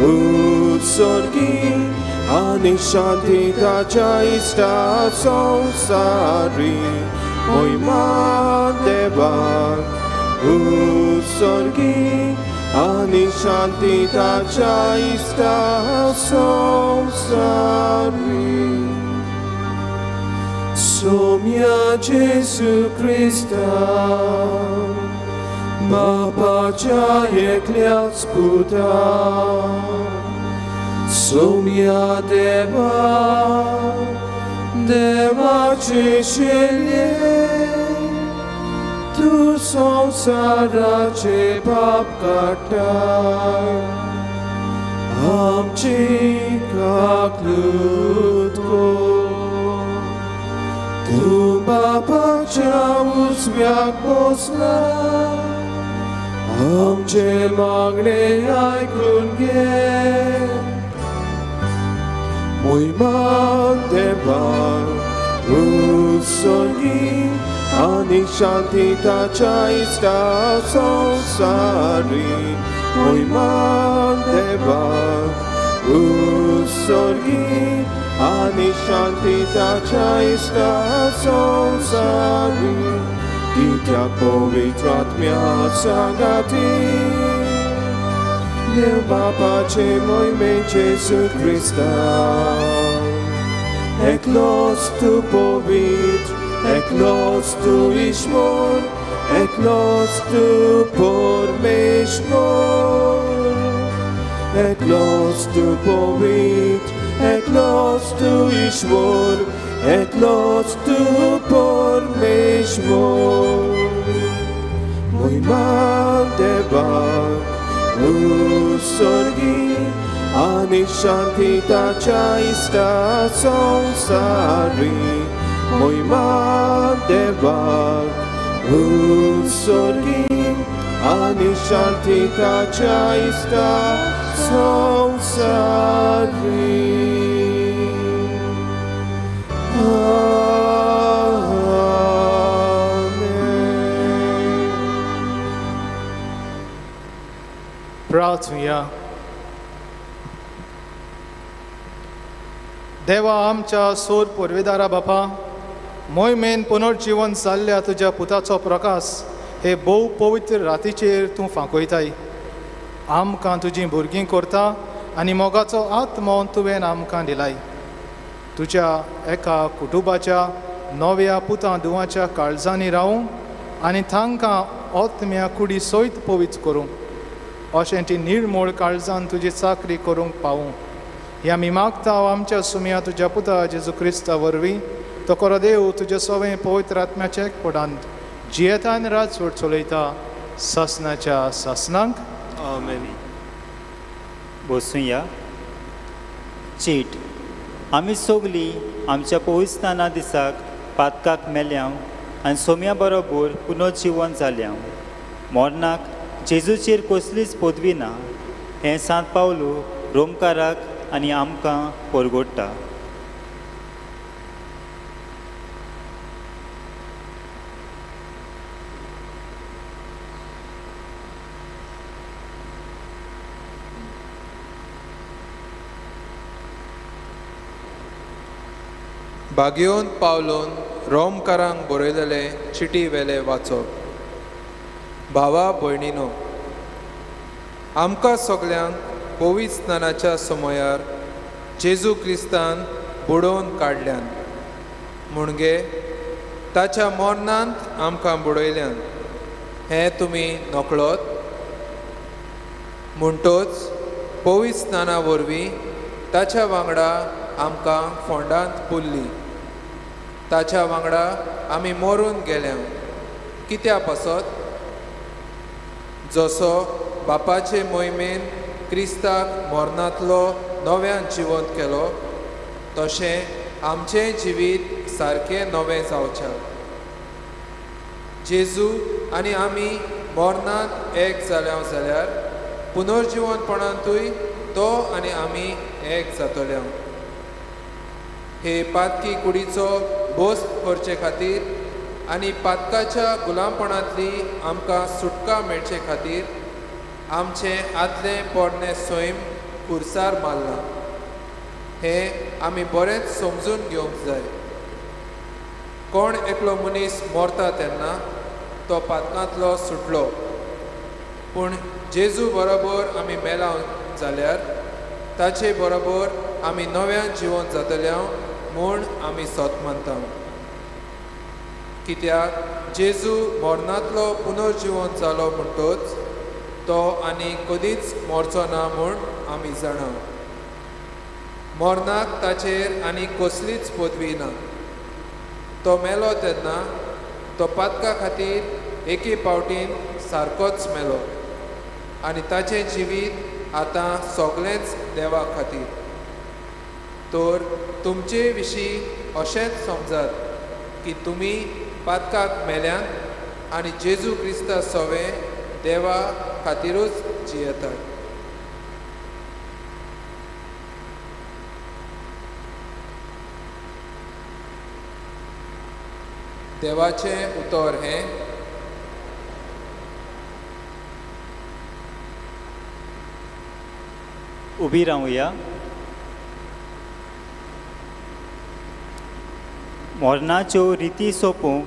[SPEAKER 8] उत्सर्गी आनी शांती ताच्या इश्टा संवसारी. मोहिमान देवा उत्सर्गी आनी शांती ताच्या इश्टा संवसारी. सोम्या जेजू क्रिस्ता बापाच्या एकल्याच पुता, सोम्या देवा देवाचे शेले तूं संवसाराचे पाप काडटाय आमची काकलूत कर. तूं बापाच्या उजव्याक बसला आमचे मागणे आयकून घे. मोहिमान देवाक उत्सर्गी आनी शांती ताच्या इश्टा संवसारी. मोहिमान देवाक उत्सर्गी आनी शांती ताच्या इश्टा संवसारी. कित्याक पवित्र आत्म्या सांगाती देव बापाचे मोहिमे जेजू क्रिस्ता. एकलोच तूं पवित्र, एकलोच तूं ईश्वर, एकलोच तूं परमेश्वर. एकलोच तूं पवित्र, एकलोच तूं ईश्वर, एकलोच तूं परमेश्वर. मोहिमान देवाक उत्सर्गी आनी शांती ताच्या इश्टा संवसारी. मोहिमान देवाक उत्सर्गी आनी शांती ताच्या इश्टा संवसारी.
[SPEAKER 4] प्रार्थुया. देवा आमच्या सोर पुर्वेदारा बापा, मोहिमेन पुनर्जीवन जाल्ल्या तुज्या पुताचो प्रकाश हे भोव पवित्र रातीचेर तूं फांकयताय. आमकां तुजीं भुरगीं करता आनी मोगाचो आत्मो तुवें आमकां दिलाय. तुज्या एका कुटुंबाच्या नव्या पुतां धुवाच्या काळजांनी रावूं आनी तांकां आत्म्या कुडी सयत पवित्र करूं, अशें ती निर्मूळ काळजान तुजी चाकरी करूंक पावूं. ह्या आमी मागता आमच्या सुमया तुज्या पुता जेजू क्रिस्ता वरवीं. तो खरो देव तुज्या सवें पवित्र आत्म्याच्या एकपटांत जियेतान राजवट चलयता सासनाच्या सासनांक.
[SPEAKER 2] आमेन. बसुया. चीट. आमी सगलीं आमच्या पवित्रस्नाना दिसाक पातकाक मेल्यांव आनी सोम्या बरोबर पुनर्जिवन जाल्यांव. मरणाक जेजूचेर कसलीच पदवी ना हें सांत पावलू रोमकाराक आनी आमकां परगोडटा.
[SPEAKER 6] बागेवन पावलोन रोमकारांक बरयलेले चिटी वेले वाचप. भावा भयणीनो, आमकां सगल्यांक पवित्र स्नानाच्या समयार जेजू क्रिस्तान बुडोवन काडल्यान, म्हणगे ताच्या मरणांत आमकां बुडयल्यान हें तुमी नकळत. म्हणटोच पवित्र स्नाना वरवीं ताच्या वांगडा आमकां फोंडांत पुरली. ताच्या वांगडा आमी मरून गेल्या. कित्या पासत? जसो बापाचे मोहिमेन क्रिस्ताक मरणांतलो नव्यान जिवंत केलो, तशें आमचें जिवीत सारकें नवें जावचें. जेजू आनी आमी मरणांत एक जाल्या जाल्यार पुनर्जिवनपणांतूय तो आनी आमी एक जातले. हे पातकी कुडीचो बोस करचे खातीर आनी पातकाच्या गुलामपणांतली आमकां सुटका मेळचे खातीर आमचें आदलें पोरणें सैम खुर्सार मारलां हें आमी बरेंच समजून घेवंक जाय. कोण एकलो मनीस मरता तेन्ना तो पातकांतलो सुटलो, पूण जेजू बरोबर आमी मेला जाल्यार ताचे बरोबर आमी नव्यान जिवन जातले म्हूण आमी सत मानता. कित्याक जेजू मरणांतलो पुनर्जिवन जालो म्हणटोच तो आनी कदीच मरचो ना म्हूण आमी जाणा. मरणाक ताचेर आनी कसलीच पदवी ना. तो मेलो तेन्ना तो पातका खातीर एके पावटीन सारकोच मेलो आनी ताचें जिवीत आतां सगळेंच देवा खातीर. तर तुमचे विशीं अशेंच समजात की तुमी पातकाक मेल्यात आनी जेजू क्रिस्ता सवें देवा खातीरूच जियेतात. देवाचें उतर हें.
[SPEAKER 2] उबी रावया. मरणाच्यो रिती सोंपूंक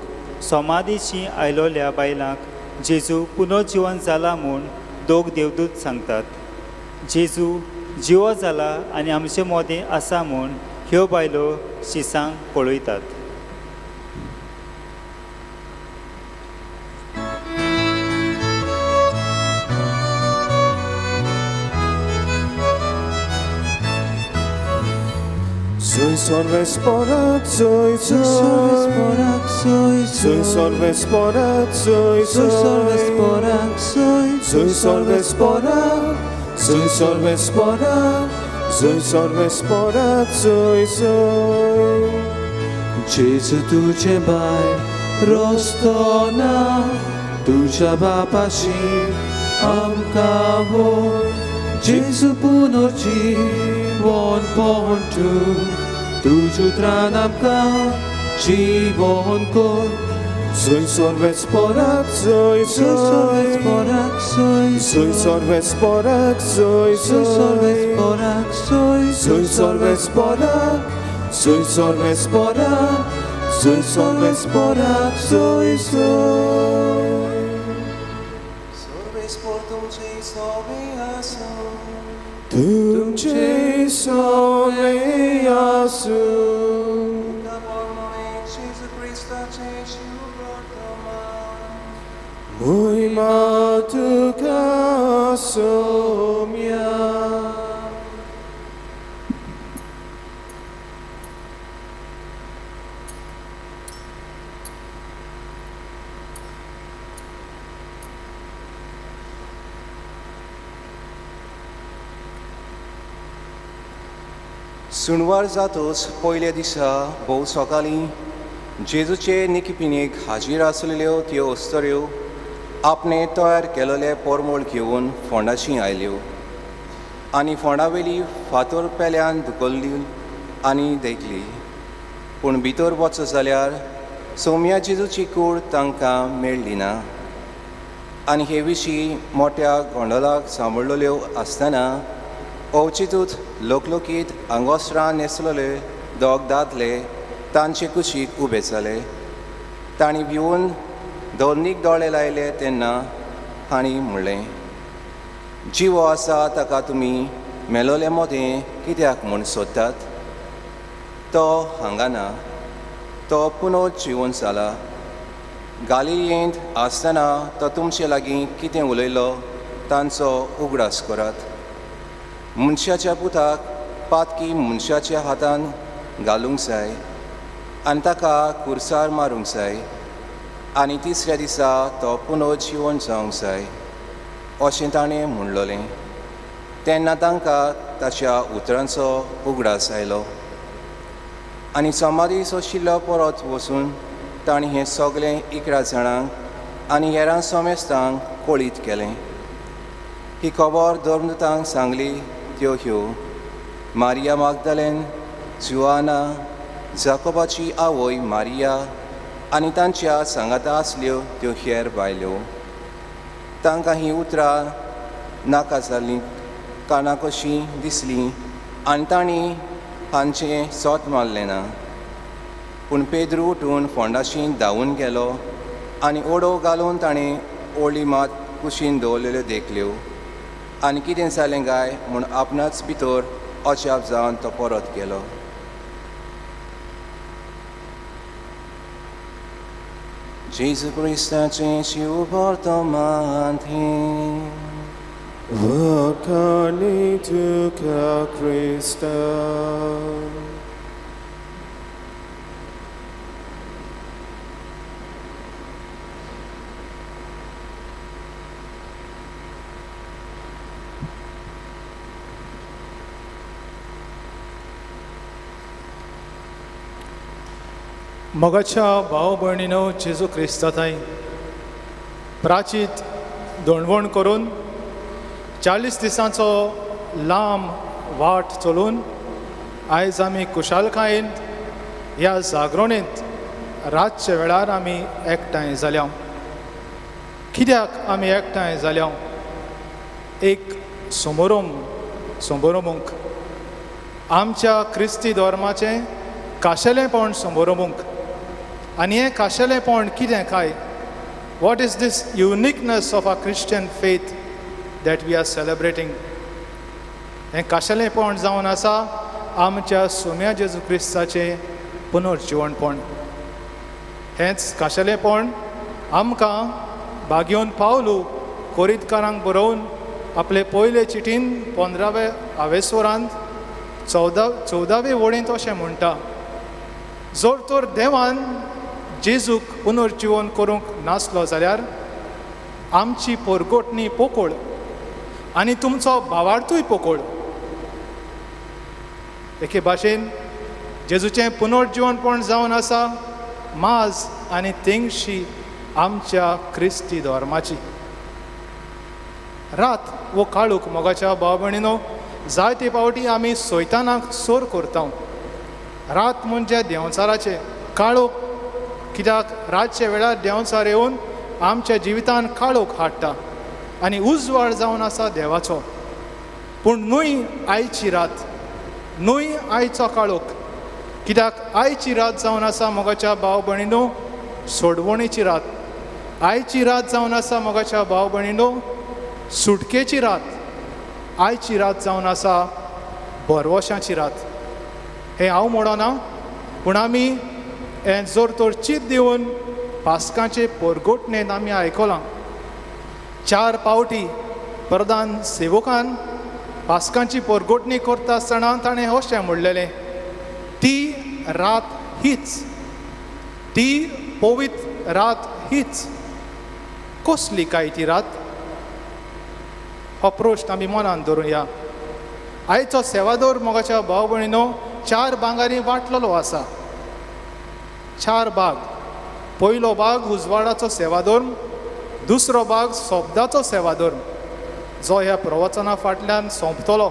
[SPEAKER 2] समाधीशी आयलोल्या बायलांक जेजू पुनर्जिवन जाला म्हूण दोग देवदूत सांगतात. जेजू जिवो जाला आनी आमचे मोदें आसा म्हूण ह्यो बायलो शिसांक पळयतात.
[SPEAKER 8] Soy solves porat, soy solves soy soy solves porat, soy solves porat, soy soy solves porat, soy solves porat, soy solves porat, soy soy.
[SPEAKER 1] Jesu तुझे बाय रोस्तना तुझ्या बापाशी आमकां हो जेजू पुनर्जीवन पळोवन तुझ उतरान आमकां जीवन कर.
[SPEAKER 8] Soy solves porat, soy
[SPEAKER 1] solves porat, soy
[SPEAKER 8] soy solves porat, soy
[SPEAKER 1] solves porat, soy
[SPEAKER 8] soy solves porat, soy solves porat, soy solves porat, soy soy.
[SPEAKER 1] Solves por तुमचे सोवे आसूं,
[SPEAKER 8] तुमचे सोवे आसूं. Muima tuka somya.
[SPEAKER 9] सुनवार जातोच पयल्या दिसा भोव सकाळीं जेजूचे निकिपिणेक हाजीर आसलेल्यो त्यो अस्तऱ्यो आपणे तयार केलेले पोरमोळ घेवन फोंडाशी आयल्यो आनी फोंडावेली फातर पेल्यान धुकल्ली आनी देखली. पूण भितर वच जाल्यार सोम्या जेजूची कूड तांकां मेळ्ळी ना. आनी हे विशीं मोट्या गोंडोलाक सांबाळ्ळ्यो आसतना अवचितूच लोकलोकीत आंगोस्त्रां न्हेसलेले दोग दादले तांचे कुशीक उबे जाले. तांणी भिवन दोनीक दोळे लायले तेन्ना हांणी म्हणलें, जिवो आसा ताका तुमी मेलोले मदें कित्याक म्हूण सोदतात? तो हांगा ना, तो पुनर्जिवन जाला. गालियेंत आसतना तो तुमचे लागीं कितें उलयलो तांचो उगडास करात. मनशाच्या पुताक पातकी मनशाच्या हातान घालूंक जाय आनी ताका कुर्सार मारूंक जाय आनी तिसऱ्या दिसा तो पुनर्जिवन जावंक जाय अशें ताणें म्हणलोलें. तेन्ना तांकां ताच्या उतरांचो उगडास आयलो आनी समाधी सोशिल्लो परत वचून तांणी हें सगळें 11 जाणांक आनी हेरां समेस्तांक कळीत केलें. ही खबर धर्मदूतांक सांगली त्यो ह्यो: मारिया मागदालेन, जुआना, जाकोबाची आवय मारिया आनी तांच्या सांगाता आसल्यो त्यो हेर बायल्यो. तांकां हीं उतरां नाका जालीं कानां कशीं दिसलीं आनी तांणी हांचें सोत मारलें ना. पूण पेद्रू उठून फोंडाशी धांवून गेलो आनी ओडो घालून ताणें ओळी मात कुशीन दवरलेल्यो देखल्यो आनी कितें जालें काय म्हूण आपणाच भितर अजाप जावन तो परत गेलो. जेजू क्रिस्ताचें शिव वर्तमान हें.
[SPEAKER 8] वाखाणी तुका क्रिस्ता.
[SPEAKER 4] मोगाच्या भाव भयणीनो, जेजू क्रिस्ता थंय प्राचीत दोणवण करून 40 दिसांचो लांब वाट चलून आयज आमी कुशालकायेन ह्या जागरणेंत रातच्या वेळार आमी एकठांय जाल्या. कित्याक आमी एकठांय जाल्या? एक समारोंभूंक, आमच्या क्रिस्ती धर्माचें खाशेलेंपण समारोंभूंक. आनी हें खाशेलेंपण कितें काय? What is this uniqueness of a Christian faith that we are celebrating? हें खाशेलेंपण जावन आसा आमच्या सोम्या जेजू क्रिस्ताचें पुनर्जिवणपण. हेंच खाशेलेंपण आमकां बागेवन पावलू कोरितकारांक बरोवन आपले पयले चिटीन 15व्या आवेसोरांत 14वे वळींत अशें म्हणटा, जर तर देवान जेजूक पुनर्जिवन करूंक नासलो जाल्यार आमची पोरगोटणी पोकोळ आनी तुमचो भावार्थूय पोकोळ. एके भाशेन जेजूचें पुनर्जिवनपण जावन आसा माज आनी तेंगशी आमच्या क्रिस्ती धर्माची. रात वो काळूक मोगाच्या भाव भयणीनो, जायते फावटी आमी सैतानाक सोर करता. रात म्हणजे देंवचाराचें काळोख, कित्याक रातच्या वेळार देंवचार येवन आमच्या जिवितान काळोख हाडटा आनी उजवाड जावन आसा देवाचो. पूण न्हय आयची रात, न्हय आयचो काळोख, कित्याक आयची रात जावन आसा मोगाच्या भाव भयणीनो सोडवणेची रात. आयची रात जावन आसा मोगाच्या भाव भयणीनो सुटकेची रात. आयची रात जावन आसा भरवशाची रात. हें हांव म्हणना, पूण आमी हें जोर तर चीत दिवन पास्काचे पोरगोटणेंत आमी आयकलां. 4 पावटी प्रधान सेवकान पास्कांची पोरगोटणी करता आसतना ताणें अशें म्हणलेलें, ती रात हीच, ती पवित्र रात हीच. कसली काय ती रात? हो प्रश्न आमी मनान धरुया. आयचो सेवादोर मोगाच्या भाव भयणीनो 4 भागांनी वांटलेलो आसा. 4 भाग. पयलो भाग उजवाडाचो सेवाधर्म, दुसरो भाग शब्दाचो सेवाधर्म जो ह्या प्रवचना फाटल्यान सोंपतलो,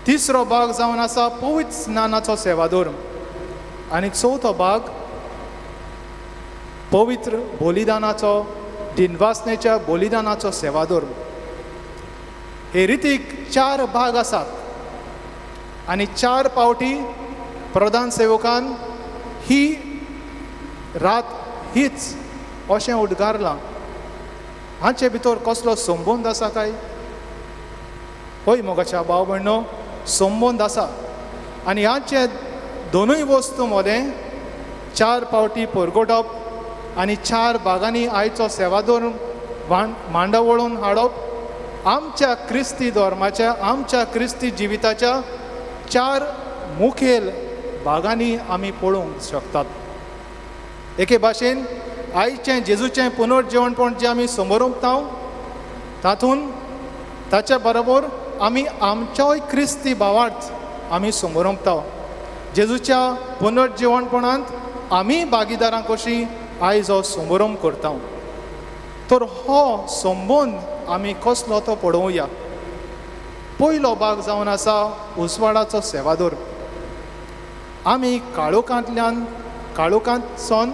[SPEAKER 4] तिसरो भाग जावन आसा पवित्र स्नानाचो सेवाधर्म, आनी चवथो भाग पवित्र बलिदानाचो, दिनवासनेच्या बलिदानाचो सेवाधर्म. हे रितीक 4 भाग आसात आनी 4 पावटी प्रधान सेवकान ही रात हीच अशें उद्गारलां. हाचे भितर कसलो संबंद आसा काय? हय मोगाच्या भाव भयणो, संबंद आसा. आनी हाचे दोनूय वस्तू मदें 4 पावटी परगटप आनी 4 भागांनी आयचो सेवाधर्म मांडावळून हाडप आमच्या क्रिस्ती धर्माच्या, आमच्या क्रिस्ती जिविताच्या 4 मुखेल भागांनी आमी पळोवंक शकतात. एके भाशेन आयचें जेजूचें पुनर्जिवणपण जें आमी समोरता तातूंत ताच्या बरोबर आमी आमचोय क्रिस्ती भावार्थ आमी समोरता. जेजूच्या पुनर्जिवणपणांत आमी भागीदारां कशी आयज हो समारंभ करता. तर हो संबंद आमी कसलो तो पळोवया. पयलो भाग जावन आसा उजवाडाचो सेवादोर. आमी काळोखांतल्यान, काळोखांतसून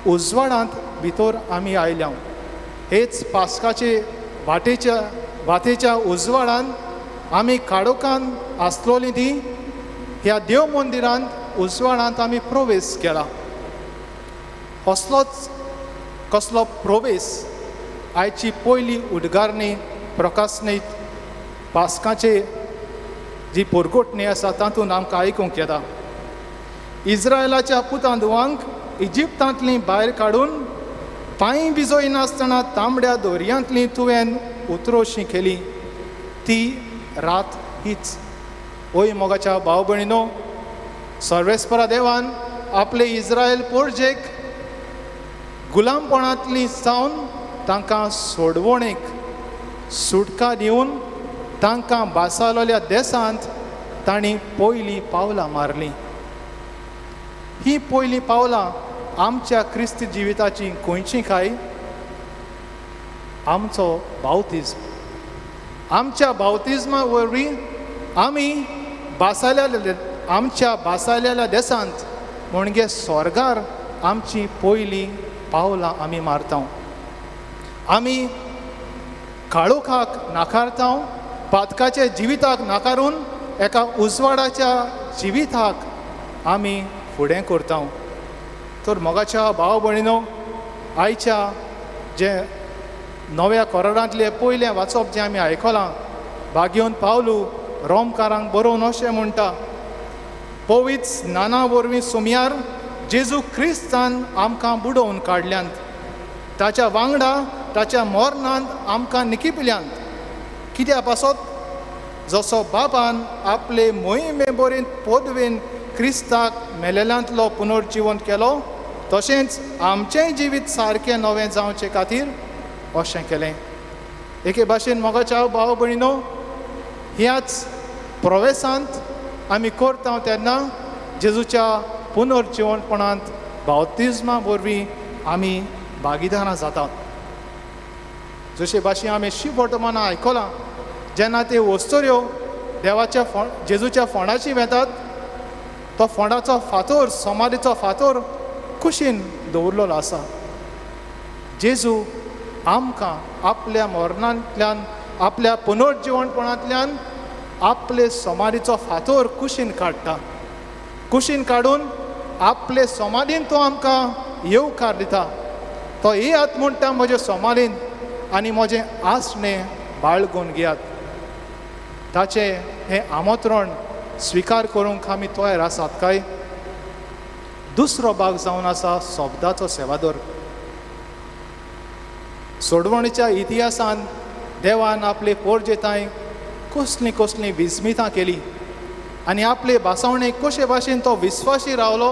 [SPEAKER 4] उजवाडांत भितर आमी आयल्या. हेच पास्काचे वाटेच्या वातेच्या उजवाडान आमी काळोखांत आसलोली ती ह्या देव मंदिरांत उजवाडांत आमी प्रवेश केला. असलोच कसलो प्रवेश आयची पयली उद्गारणी प्रकाशनीत पास्काचे जी पोरगोटणी आसा तातूंत आमकां आयकूंक येता. इस्रायलाच्या पुतां धुवांक इजिप्तांतलीं भायर काडून पांय भिजयनासतना तांबड्या दोरयांतलीं तुवें उतरोशी केली. ती रात हीच. ओय मोगाच्या भाव भयणीनो, सर्वेस्परा देवान आपले इस्रायल पोरजेक गुलामपणांतली जावन तांकां सोडवणेक सुटका दिवन तांकां बासालोल्या देशांत तांणी पयलीं पावलां मारलीं. ही पयलीं पावलां आमच्या क्रिस्ती जिविताची खंयची काय? आमचो बावतिज्म. आमच्या बावतिज्मा वरवीं आमी बासाल्या आमच्या बासालेल्या देशांत म्हणजे स्वर्गार आमची पयलीं पावलां आमी मारता. आमी काळोखाक नाकारता, पातकाच्या जिविताक नाकारून एका उजवाडाच्या जिविताक आमी फुडें करता. तर मोगाच्या भाव भयणीनो, आयच्या जें नव्या कोराडांतलें पयलें वाचप जें आमी आयकलां, भाग्योन पावलू रोमकारांक बरोवन अशें म्हणटा, पवित्र स्नाना वरवीं सुमयार जेजू क्रिस्तान आमकां बुडोवन काडल्यांत, ताच्या वांगडा ताच्या मरणांत आमकां निकिपल्यांत. कित्या पासत? जसो बाबान आपले मोहिमे बरें पदवेन क्रिस्ताक मेलेल्यांतलो पुनर्जिवन केलो, तशेंच आमचेंय जिवीत सारकें नवें जावचे खातीर अशें केलें. एके भाशेन मोगाच्या भाव भयणीनो, ह्याच प्रवेसांत आमी करता तेन्ना जेजूच्या पुनर्जिवनपणांत बावतिज्मा वरवीं आमी भागिदारां जातात. जशे भाशेन आमी शिववर्तमानां आयकलां, जेन्ना ते वस्तुऱ्यो देवाच्या जेजूच्या फोंडाची वेतात, तो फोंडाचो फातोर, समाधीचो फातोर कुशीन दवरलेलो आसा. जेजू आमकां आपल्या मरणांतल्यान, आपल्या पुनर्जिवनपणांतल्यान आपले समाधीचो फातोर कुशीन काडटा. कुशीन काडून आपले समाधीन तो आमकां येवकार दिता. तो येयात म्हणटा म्हजे समाधीन आनी म्हजें आसणें बाळगून घेयात. ताचें हें आमंत्रण स्विकार करूंक आमी तयार आसात काय? दुसरो भाग जावन आसा शब्दाचो सेवादोर. सोडवणीच्या इतिहासान देवान आपले पोरजेतांय कसलीं कसलीं विस्मितां केली आनी आपले भासावणेक कशे भाशेन तो विस्वाशी रावलो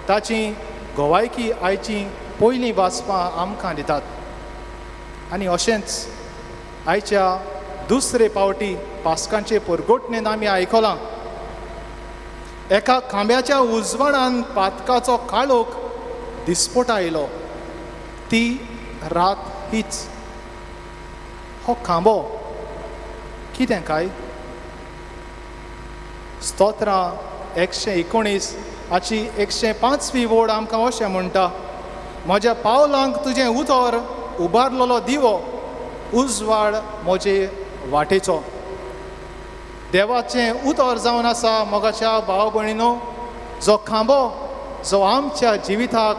[SPEAKER 4] ताची गवायकी आयची पयलीं वाचपां आमकां दितात. आनी अशेंच आयच्या दुसरे पावटी पास्कांचे परगटणेन आमी आयकलां, एका खांब्याच्या उजवाडान पातकाचो काळोख दिसपट आयलो, ती रात हीच. हो खांबो कितें काय? स्तोत्रां 119 हाची 105वी वोड आमकां अशें म्हणटा, म्हज्या पावलांक तुजें उतर उबारलेलो दिवो, उजवाड म्हजे वाटेचो. देवाचें उतर जावन आसा मोगाच्या भाव भयणीनो, जो खांबो जो आमच्या जिविताक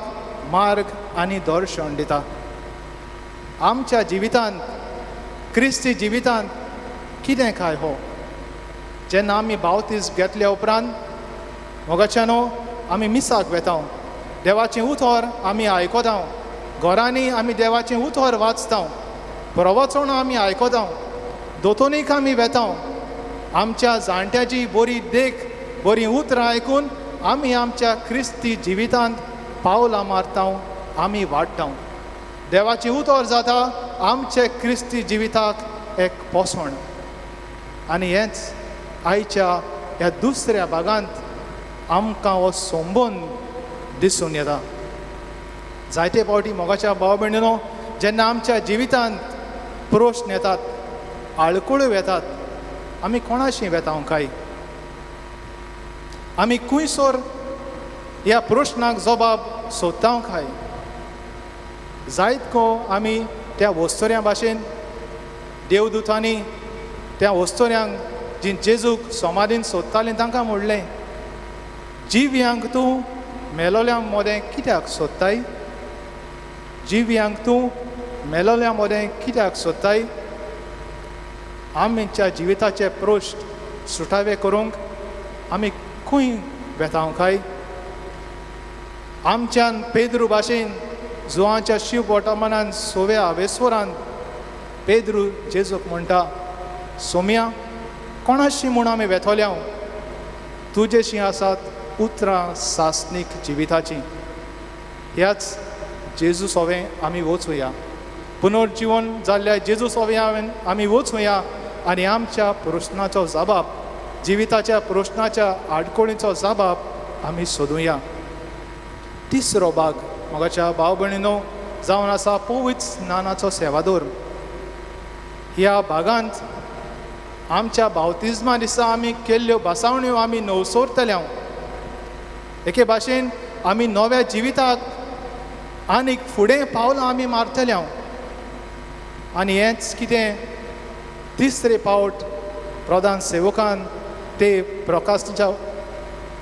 [SPEAKER 4] मार्ग आनी दर्शन दिता. आमच्या जिवितांत, क्रिस्ती जिवितांत कितें काय हो? जेन्ना आमी बावतीस घेतल्या उपरांत मोगाच्यानो आमी मिसाक वेता, देवाचें उतर आमी आयकता, घरांनी आमी देवाचें उतर वाचता, प्रवचनां आमी आयकता, दोतोनीक आमी वेता, आमच्या जाणट्याची बरी देख, बरीं उतरां आयकून आमी आमच्या क्रिस्ती जिवितांत पावलां मारता, आमी वाडटा. देवाचें उतर जाता आमचे क्रिस्ती जिविताक एक पोसवण. आनी हेंच आयच्या ह्या दुसऱ्या भागांत आमकां हो संबंद दिसून येता. जायते फावटी मोगाच्या भाव भयणीनो, जेन्ना आमच्या जिवितांत प्रश्न येतात, आळकुळ्यो येतात, आमी कोणाशी वेता काय? आमी खुंयसर ह्या प्रश्नाक जबाब सोदता काय? जायत को आमी त्या वस्तुऱ्यां भाशेन देवदूतांनी त्या वस्तुऱ्यांक जी जेजूक समाधीन सोदतालीं तांकां म्हणलें, जिव्यांक तूं मेलोल्या मदें कित्याक सोदताय? जिव्यांक तूं मेलोल्या मदें कित्याक सोदताय? आमच्या जिविताचे प्रश्न सुटावे करूंक आमी खंय वेता काय? आमच्यान पेद्रू भाशेन जुवांच्या शिव बोटामनान सोव्या आवेस्वरान पेद्रू जेजूक म्हणटा, सोम्या कोणाशी म्हूण आमी वेतोल्या? तुजेशी आसात उतरां सासणीक जिविताचीं. ह्याच जेजू सोवें आमी वचुया, पुनर्जिवन जाल्ल्या जेजू सोवें आमी वचुया आनी आमच्या प्रश्नाचो जबाब, जिविताच्या प्रश्नाच्या आडकोळीचो जबाब आमी सोदुया. तिसरो भाग मोगाच्या भाव भयणीनो जावन आसा पवित्र स्नानाचो सेवादोर. ह्या भागांत आमच्या बावतिज्मा दिसा आमी केल्ल्यो भासावण्यो आमी नवसोरतल्या. एके भाशेन आमी नव्या जिविताक आनीक फुडें पावलां आमी मारतल्या. आनी हेंच कितें तिसरे पावट प्रधान सेवकान ते प्रकाशाच्या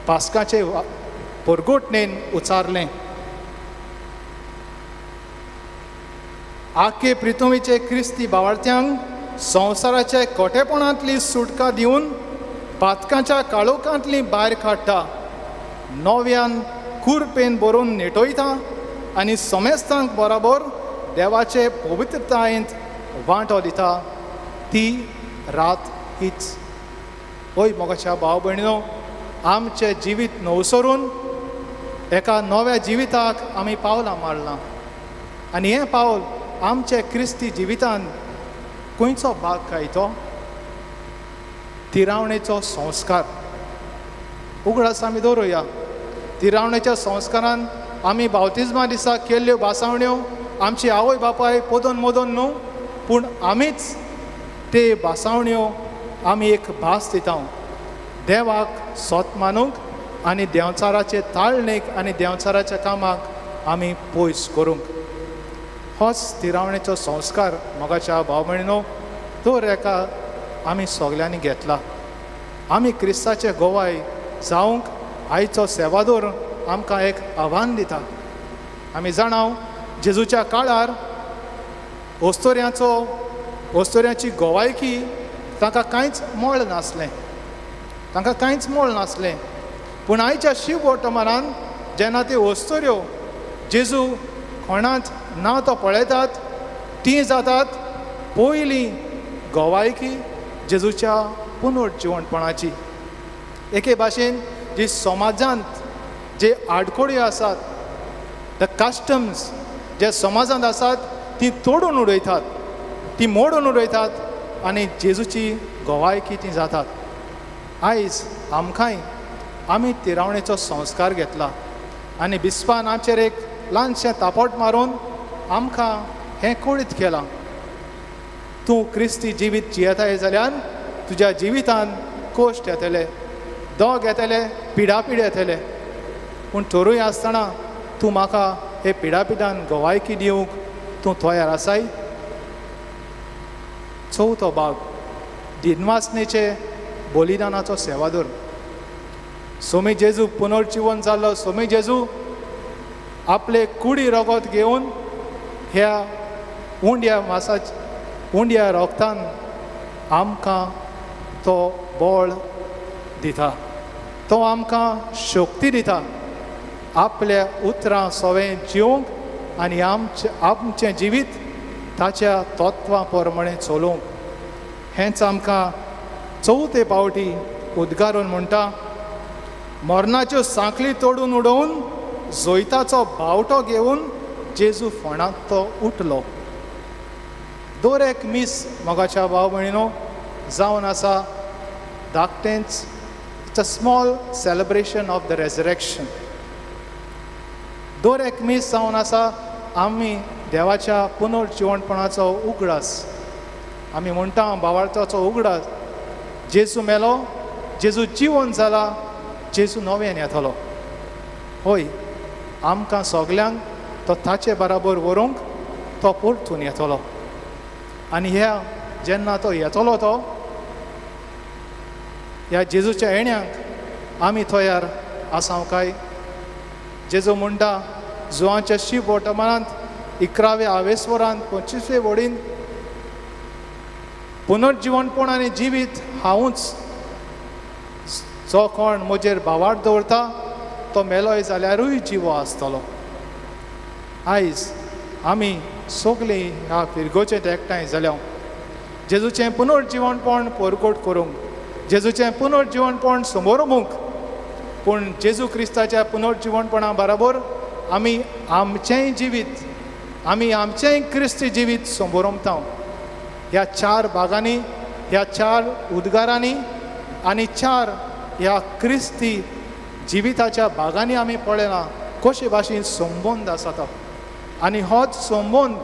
[SPEAKER 4] पास्काचे परगोटणेन उचारलें. आखे प्रितुमीचे क्रिस्ती भावार्थ्यांक संवसाराच्या कोटेपणांतली सुटका दिवन पातकांच्या काळोखांतली भायर काडटा, नव्यान कुरपेन बरोवन नेटयता आनी समेस्तांक बराबर देवाचे पवित्रतायेंत वांटो दिता. ती रात हीच. हय मोगाच्या भाव भयणीनो, आमचें जिवीत नवसरून एका नव्या जिविताक आमी पावलां मारलां आनी हें पावल आमचे क्रिस्ती जिवितान खंयचो भाग काय तो तिरावणेचो संस्कार. उगडास आमी दवरुया, तिरावणेच्या संस्कारान आमी बावतिज्मा दिसा केल्ल्यो भासावण्यो आमची आवय बापाय पोदोन मोदोन न्हू, पूण आमीच ते भासावण्यो आमी एक भास दिता देवाक सोत मानूंक आनी देंवचाराचे ताळणेक आनी देंवचाराच्या कामाक आमी पयस करूंक. होच तिरावणेचो संस्कार मोगाच्या भाव भयणीनो दर एका आमी सगल्यांनी घेतला. आमी क्रिस्ताचे गोवाय जावंक आयचो सेवादोर आमकां एक आव्हान दिता. आमी जाणाव जेजूच्या काळार ओस्तोऱ्यांची गोवायकी तांकां कांयच मोल नासलें, तांकां कांयच मोल नासलें. पूण आयच्या शिव वर्तमानान जेन्ना त्यो ओस्तोऱ्यो जेजू कोणांत ना तो पळयतात, तीं जातात पयलीं गोवायकी जेजूच्या पुनर्जिवणपणाची. एके भाशेन जी समाजांत जे आडखळी आसात, the customs जे समाजांत आसात ती तोडून उडयतात, ती मोडून उडयतात आनी जेजूची गोवायकी ती जातात. आयज आमकांय आमी तिरावणेचो संस्कार घेतला आनी बिस्पान आमचेर एक ल्हानशें तापोट मारून आमकां हें कळीत केलां, तूं क्रिस्ती जिवीत जियेताय जाल्यार तुज्या जिवितान कश्ट येतले, दोग येतले, पिडापीड येतले, पूण थोरूय आसतना तूं म्हाका हे पिडापिडान गोवायकी दिवंक तूं तयार आसाय. चवथो भाग दिनवासनेचे बलिदानाचो सेवादोर. सोमी जेजू पुनर्जिवन जाल्लो सोमी जेजू आपले कुडी रगत घेवन ह्या उंड्या मासाच उंड्या रोगतान आमकां तो बळ दिता, तो आमकां शक्ती दिता आपल्या उतरां सोवें जिवंक आनी आमचें आमचें जिवीत ताच्या तत्वां प्रमाणें चलोवंक. हेंच आमकां चवथे पावटी उद्गारून म्हणटा, मरणाच्यो सांखळी तोडून उडोवन जैताचो बावटो घेवन जेजू फोंडांत तो उठलो. दर एक मीस मोगाच्या भाव भयणीनो जावन आसा धाकटेंच, it's a small celebration of the resurrection. दर एक मीस जावन आसा आमी देवाच्या पुनर्जिवणपणाचो उगडास, आमी म्हणटा भावार्थाचो उगडास. जेजू मेलो, जेजू जिवन जाला, जेजू नव्यान येतलो. हय, आमकां सगल्यांक तो ताचे बराबर व्हरूंक तो परतून येतलो. आनी ह्या जेन्ना तो येतलो तो ह्या जेजूच्या येण्याक आमी तयार आसाव काय? जेजू म्हणटा जुवांच्या शीप वर्तमानांत 11व्या आवेस्वरांत 25वे वडीन, पुनर्जिवनपण आनी जिवीत हांवूच, जो कोण म्हजेर भावार्थ दवरता तो मेलोय जाल्यारूय जिवो आसतलो. आयज आमी सगळीं ह्या फिरगोचें एकठांय जाल्या. जेजूचें पुनर्जिवणपण परगट करूंक, जेजूचें पुनर्जिवणपण समोरमूंक. पूण जेजू क्रिस्ताच्या पुनर्जिवणपणा बराबर आमी आमचेंय जिवीत, आमी आमचेंय क्रिस्ती जिवीत समोरमता. ह्या चार भागांनी, ह्या चार उद्गारांनी आनी चार ह्या क्रिस्ती जिविताच्या भागांनी आमी पळयलां कशे भाशेन संबंद आसा तो. आनी होच संबंद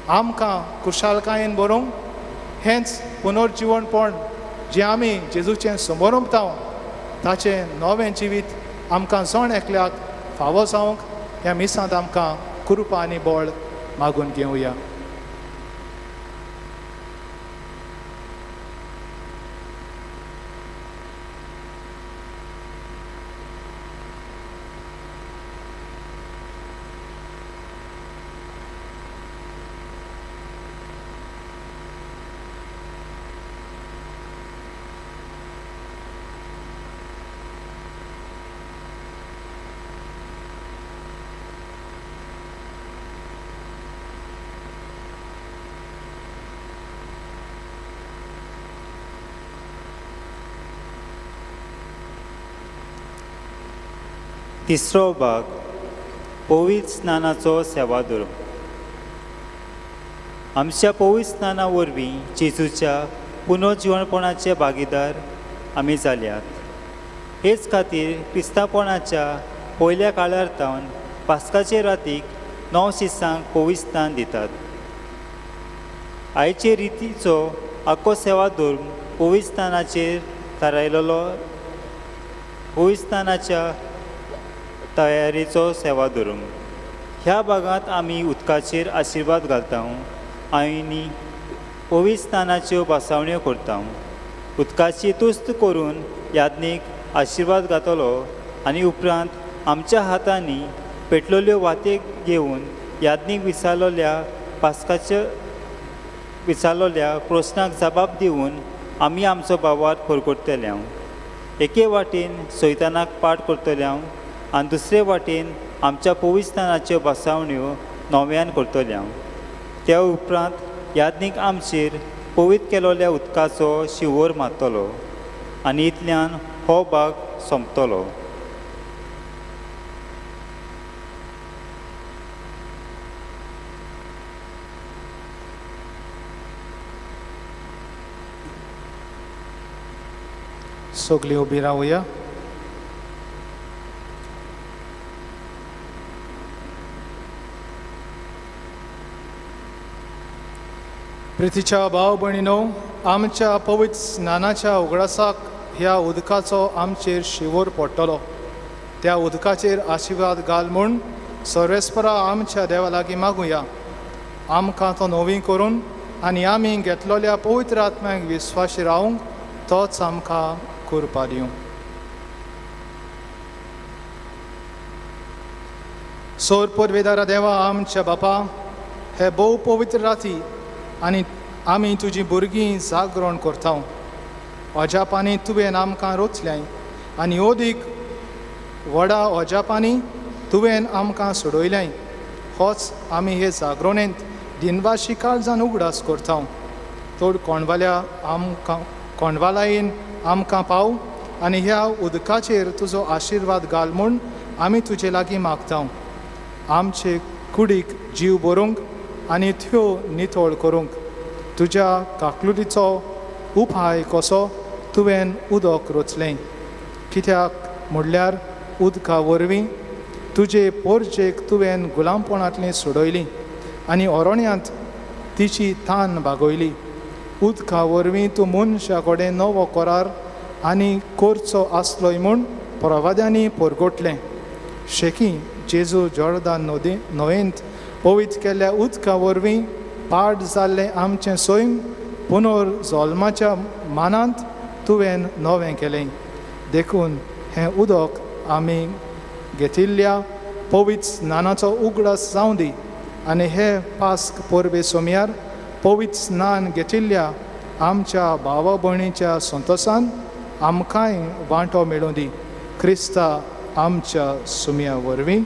[SPEAKER 4] आमकां खुशालकायेन बरोवंक हेंच पुनर्जिवणपण जें आमी जेजूचें समोरमता ताचें नवें जिवीत आमकां जण एकल्याक फावो जावंक ह्या मिसांत आमकां कृपा आनी बळ मागून घेवया.
[SPEAKER 2] तिसरो भाग पवित्र स्नानाचो सेवाधर्म. आमच्या पवित्र स्नाना वरवीं जेजूच्या पुनर्जिवणपणाचे भागीदार आमी जाल्यात. हेच खातीर क्रिस्तापणाच्या पयल्या काळार तावन पास्काचे रातीक 9 शिसांक पवित्र स्नान दितात. आयचे रितीचो आख्खो सेवाधर्म पवित्र स्नानाचेर थारायलेलो पवित्र स्नानाच्या तयारेचो सेवाधर्म. ह्या भागांत आमी उदकाचेर आशिर्वाद घालता आनी पवित्र स्नानाच्यो भासावण्यो करता. उदकाची तुस्त करून याज्ञीक आशिर्वाद घातलो आनी उपरांत आमच्या हातांनी पेटलेल्यो वाती घेवन याज्ञीक विचारलेल्या पास्काच्या विचारलेल्या प्रस्नाक जबाब दिवन आमी आमचो भावार्थ परगटतले. एके वाटेन सैतानाक पाठ करतले आनी दुसरे वाटेन आमच्या पवित्र स्नानाच्यो भासावण्यो नव्यान करतले. त्या उपरांत याज्ञीक आमचेर पवित्र केलोल्या उदकाचो शिंवर मारतलो आनी इतल्यान हो भाग सोंपतलो.
[SPEAKER 4] सगळीं उबी रावया. प्रितीच्या भाव भयणीनो, आमच्या पवित्र स्नानाच्या उगडासाक ह्या उदकाचो आमचेर शिंवर पडटलो. त्या उदकाचेर आशिर्वाद घाल म्हूण सर्वेस्परा आमच्या देवा लागीं मागुया. आमकां तो नवी करून आनी आमी घेतलेल्या पवित्र आत्म्याक विस्वाशी रावंक तोच आमकां कृपा दिवं. सोर पुर्वेदारा देवा आमच्या बापा, हे भोव पवित्र राती आनी आमी तुजी भुरगीं जागरण करता. अजापांनी तुवें आमकां रचल्याय आनी अदीक व्हडा अजापांनी तुवें आमकां सोडयल्याय. होच आमी हे जागरणेंत दिनवाशी काळजान उगडास करता. चड कोंडवाल्या आमकां कोंडवालायेन आमकां पाव आनी ह्या उदकाचेर तुजो आशिर्वाद घाल म्हूण आमी तुजे लागीं मागता. आमचे कुडीक जीव बरोवंक आनी त्यो नितळ करूंक तुज्या काकलुतीचो उपाय कसो तुवें उदक रचलें. कित्याक म्हणल्यार उदका वरवीं तुजे पोरजेक तुवें गुलामपणांतली सोडयली आनी अरण्यांत तिची तान भागयली. उदका वरवीं तूं मनशा कडेन नवो करार आनी करचो आसलोय म्हूण प्रवाद्यांनी परगटलें. शेकी जेजू जॉर्दान नदी न्हंयेंत पवित्र केल्ल्या उदका वरवीं पाड जाल्लें आमचें सैम पुनर्जल्माच्या मानांत तुवें नवें केलें. देखून हें उदक आमी घेतिल्ल्या पवित्र स्नानाचो उगडास जावं दी आनी हे पास्क परबे सोमयार पवित्र स्नान घेतिल्ल्या आमच्या भावा भयणीच्या संतोसान आमकांय वांटो मेळूं दी. क्रिस्ता आमच्या सुमया वरवीं.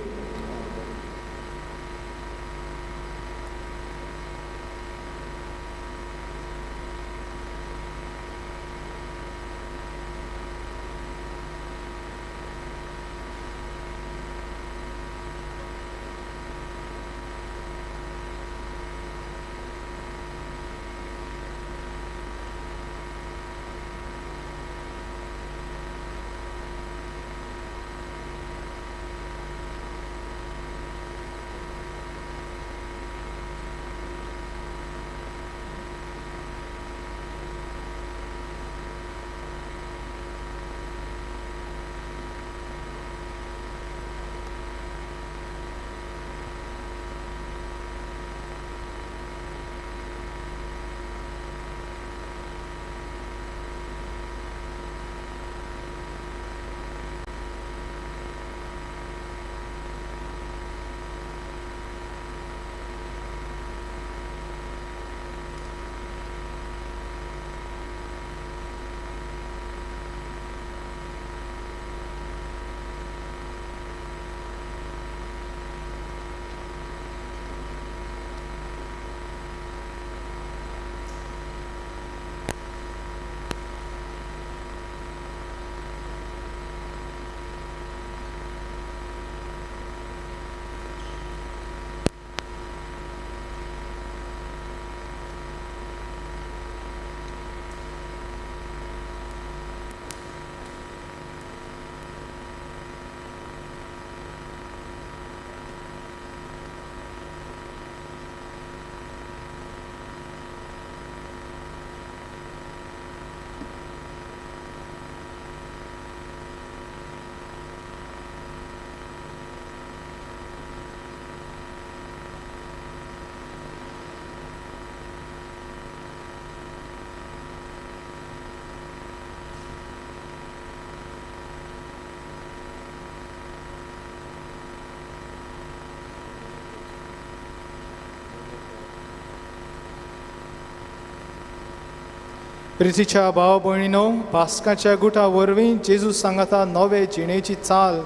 [SPEAKER 4] प्रितीच्या भाव भयणीनो, पास्काच्या गुटा वरवीं जेजू सांगाता नवे जिणेची चाल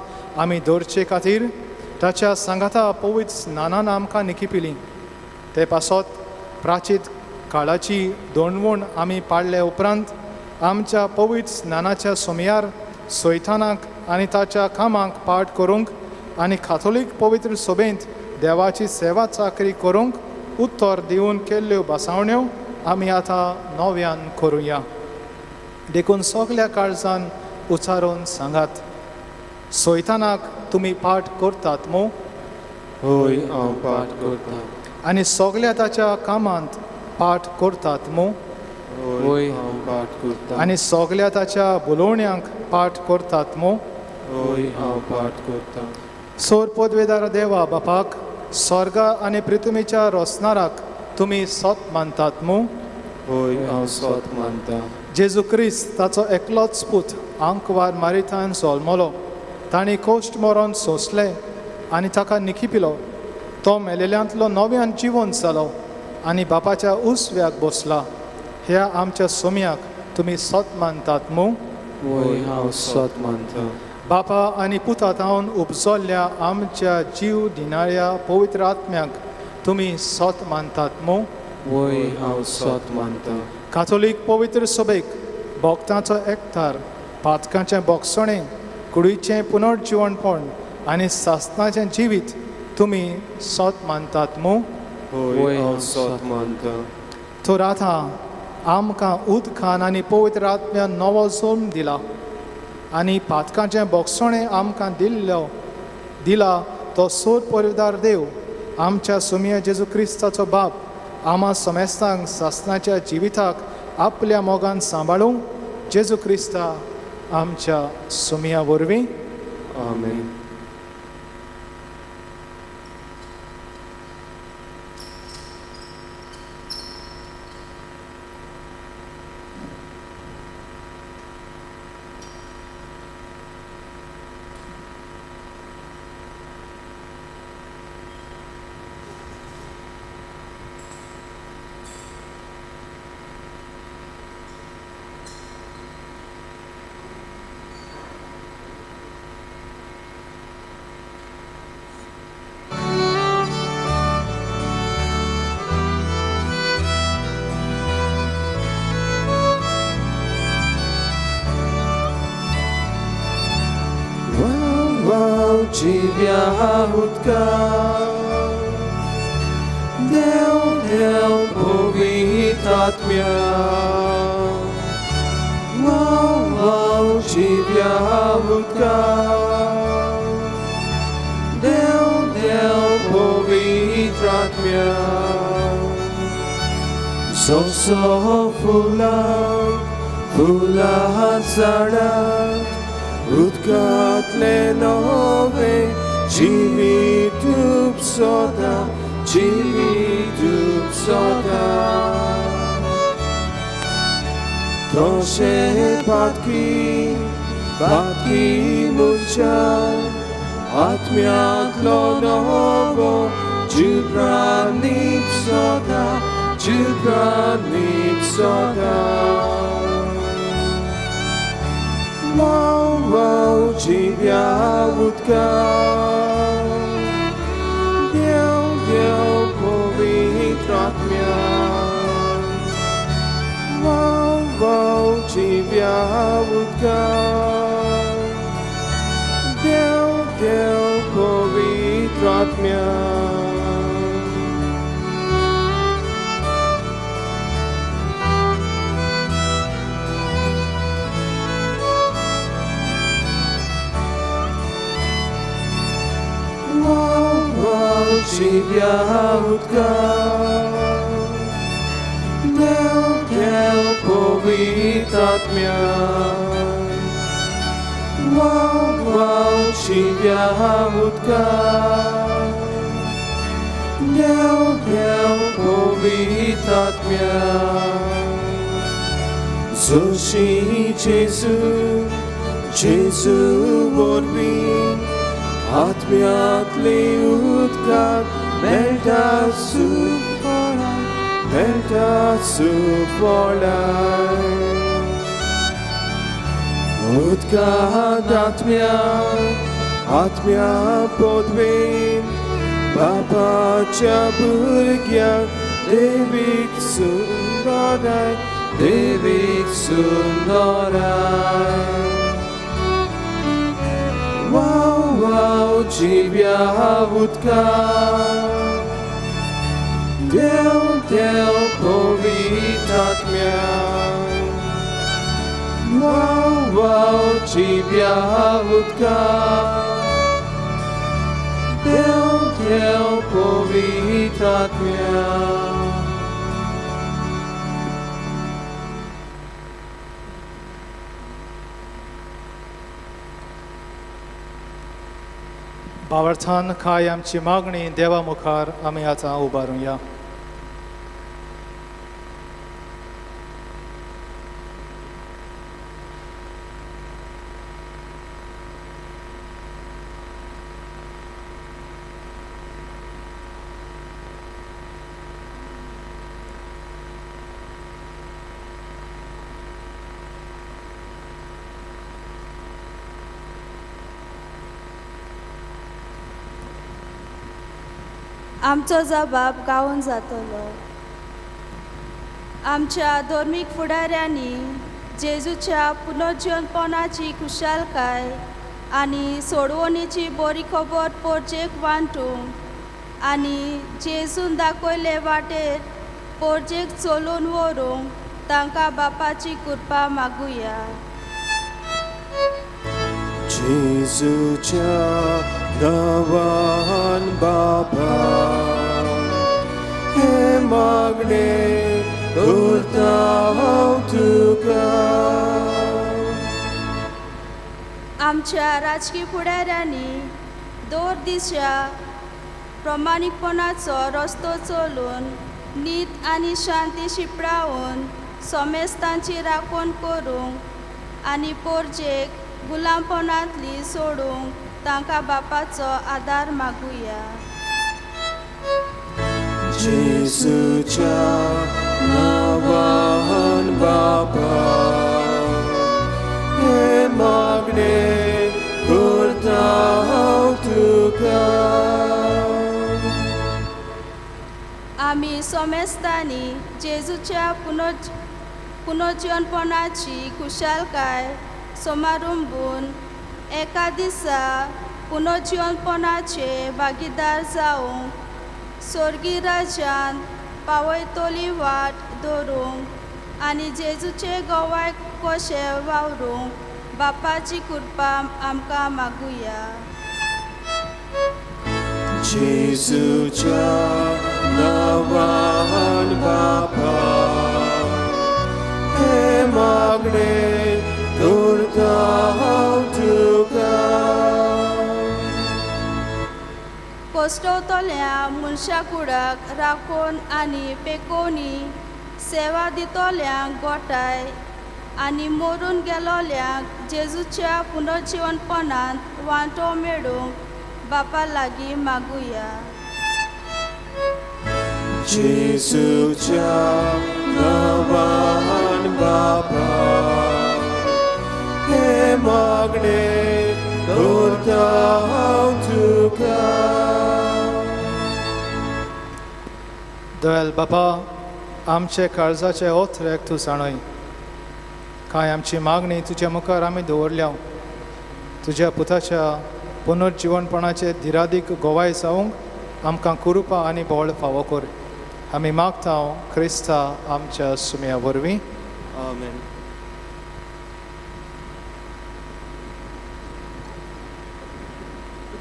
[SPEAKER 4] आमी दवरचे खातीर ताच्या सांगाता पवित्र स्नानान आमकां निकिपिली. ते पासत प्राचीत काळाची दोणवण आमी पाडले उपरांत आमच्या पवित्र स्नानाच्या सोमयार सैतानाक आनी ताच्या कामाक पाठ करूंक आनी काथोलीक पवित्र सभेंत देवाची सेवा चाकरी करूंक उत्तर दिवन केल्ल्यो बसावण्यो आमी आतां नव्यान करुया. देखून सगल्या काळजान उचारून सांगात, सैतानाक तुमी पाठ करतात मू?
[SPEAKER 8] हय, हांव पाठ करता.
[SPEAKER 4] आनी सगल्या ताच्या कामांत पाठ करतात मू?
[SPEAKER 8] हय, हांव पाठ करता.
[SPEAKER 4] आनी सगल्या ताच्या बोलोवण्यांक पाठ करतात मू?
[SPEAKER 8] हय, हांव पाठ करता.
[SPEAKER 4] सोर पदवेदार देवा बापाक, स्वर्गा आनी पृथ्वीच्या रोसनाराक तुमी सत मानतात मू?
[SPEAKER 8] हय, हांव सत मानता.
[SPEAKER 4] जेजू क्रिस्त ताचो एकलोच पूत आंकवार मारितान जल्मलो, तांणी कोश्ट मरोन सोंसले आनी ताका निखिपिलो. तो मेलेल्यांतलो नव्यान जिवन जालो आनी बापाच्या उसव्याक बसला. ह्या आमच्या सोम्याक तुमी सत मानतात मू?
[SPEAKER 8] हय, हांव सत मानता.
[SPEAKER 4] बापा आनी पुता तावन उपजल्ल्या आमच्या जीव दिणाऱ्या पवित्र आत्म्याक तुमी सत मानतात मू?
[SPEAKER 8] हय, हांव सत मानता.
[SPEAKER 4] काथोलीक पवित्र सभेक भक्तांचो एकठार, पातकांचें बोगसणें, कुडीचें पुनर्जिवणपण आनी सासनाचें जिवीत तुमी सत मानतात मू?
[SPEAKER 8] हय, हांव सत मानता.
[SPEAKER 4] तर आतां आमकां उदकान आनी पवित्र आत्म्यान नवो जल्म दिला आनी पातकांचें बोगसणें आमकां दिला तो सोर परिदार देव आमच्या सुमिया जेजू क्रिस्ताचो बाप आमा समेस्तांक सासनाच्या जिविताक आपल्या मोगान सांबाळूंक जेजू क्रिस्ता आमच्या सुमिया वरवीं.
[SPEAKER 8] आमेन.
[SPEAKER 1] Deu, deu, पवित्र आत्म्या वाव वाव जिव्या उदका देव देव पवित्र आत्म्या सोसो फुलां फुलां झाडां उदकांतलें नवें जिवीत उपसता जिवीत उपसता तशें पातकी पातकी मनशां आत्म्यांतलो नवो जिब्रान निपसता जिब्रान निपसता वाव वाव जिव्या उदका देव देव पवित्र आत्म्या वाव वाव जिव्या उदका देव देव पवित्र आत्म्या. जिव्या उदका देव देव पवित्र आत्म्या वाव वाव जिव्या उदका देव देव पवित्र आत्म्या. जशी जेजू जेजू वरवीं आत्म्यांतले उदकाक मेळटा सुखपणा
[SPEAKER 8] मेळटा सुफळाय. उदकांत आत्म्या आत्म्या पदवेन बापाच्या भुरग्यांक देवीक सुंदराय, देवीक सुंदराय. वाव वाव जिव्या उदकांत, देव देव पवित्र आत्म्या. वाव वाव जिव्या उदकांत, देव देव पवित्र आत्म्या.
[SPEAKER 4] भावार्थान काय आमची मागणी देवा मुखार आमी आतां उबारुया.
[SPEAKER 5] आमचो जबाब गावून जातलो. आमच्या धर्मीक फुडाऱ्यांनी जेजूच्या पुनर्जीवनपणाची खुशालकाय आनी सोडवणीची बरी खबर पोरजेक वांटूंक आनी जेजून दाखयले वाटेर पोरजेक चलून व्हरूंक तांकां बापाची कृपा मागुया.
[SPEAKER 8] जेजूच्या नांवान बापा हे मागणे करता हांव तुका.
[SPEAKER 5] आमच्या राजकी फुडाऱ्यांनी दर दिसा प्रमाणीकपणाचो रस्तो चलून नीत आनी शांती शिंपडावन समेस्तांची राखण करूंक आनी पोरजेक गुलामपणांतली सोडूंक तांकां बापाचो आदार मागुया.
[SPEAKER 8] जेजूच्या नांवान बापा हे मागणे करता हांव तुका.
[SPEAKER 5] आमी समेस्तांनी जेजूच्या पुनर्जीवनपणाची खुशालकाय समारंभून एका दिसा पुनर्जीवनपणाचे भागीदार जावंक स्वर्गीय राज्यांत पावयतली वाट धरूंक आनी जेजूचे गवाय कशे वावरूंक बापाची कृपा आमकां मागुया.
[SPEAKER 8] जेजूच्या नांवान बापा हे मागणे करता हांव तुका.
[SPEAKER 5] कश्टवतल्या मनशा कुडाक राखून आनी पेकोवणी सेवा दितल्यांक गोठाय आनी मरून गेलोल्यांक जेजूच्या पुनर्जीवनपणांत वांटो मेळूंक बापा लागीं मागुया.
[SPEAKER 8] जेजूच्या नांवान बापा हे मागणे करता हांव तुका.
[SPEAKER 4] दयाल बापा आमचे काळजाचे ओथरेक तूं जाणय. कांय आमची मागणी तुज्या मुखार आमी दवरल्या. तुज्या पुताच्या पुनर्जिवनपणाचे धिरादीक गोवाय जावंक आमकां कुरुपा आनी बळ फावो कर. आमी मागता क्रिस्ता आमच्या सुम्या वरवीं.
[SPEAKER 7] आमेन.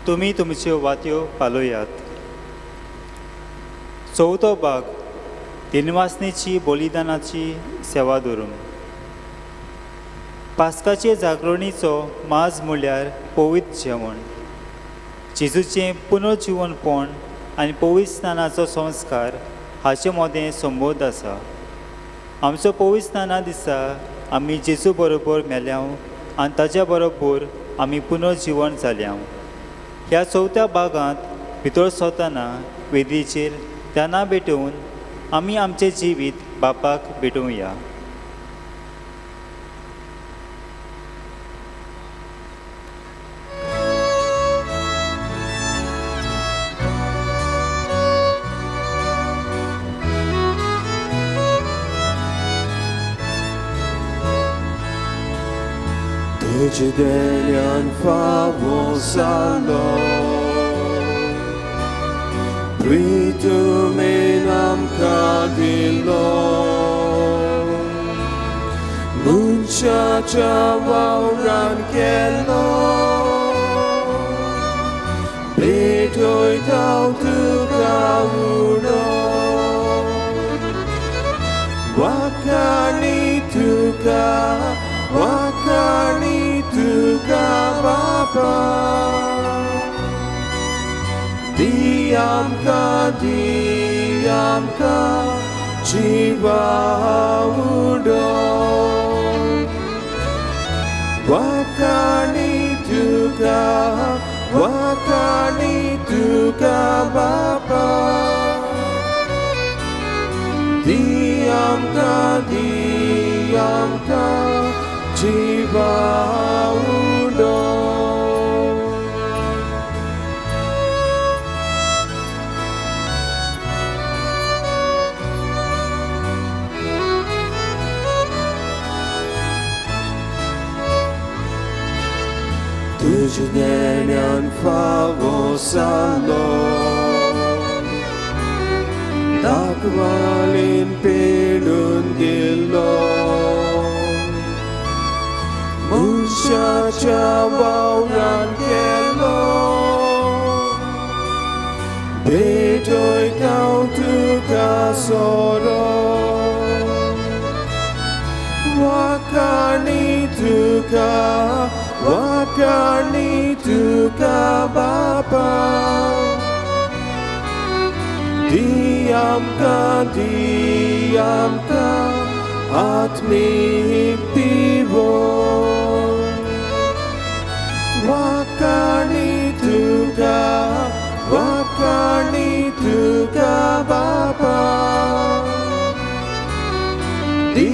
[SPEAKER 2] तुमी तुमच्यो वात्यो पालोयात. चवथो भाग दिनवासनेची बलिदानाची सेवा धरून. पास्काचे जागरणीचो माज म्हळ्यार पवित्र जेवण. जेजूचें पुनर्जिवनपण आनी पवित्र स्नानाचो संस्कार हाचे मदें संबोध आसा. आमचो पवित्र स्नाना दिसा आमी जेजू बरोबर मेल्याव आनी ताच्या बरोबर आमी पुनर्जिवन जाल्याव. ह्या चवथ्या भागांत भितर सरतना वेदीचेर ध्यानां भेटोवन आमी आमचें जिवीत बापाक भेटोवया.
[SPEAKER 8] तुझे देण्यान फावो जालो प्रितुमेन आमकां दिलो मनशाच्या वावरान केलो भेटयता तुका उडो वाखाणी तुका वाखाणी तुका बापा दी आमकां जिवा उडो वाखाणी तुका बापा दी आमकां जिवा उडो. तुझे देण्यान फावो जालो दाखवालीन पेडून दिलो मनशाच्या वावरान केलो भेटयता तुका सोरो वाखाणी तुका बापा दी आमकां आत्मीक दिवो वाखाणी तुका बापा दी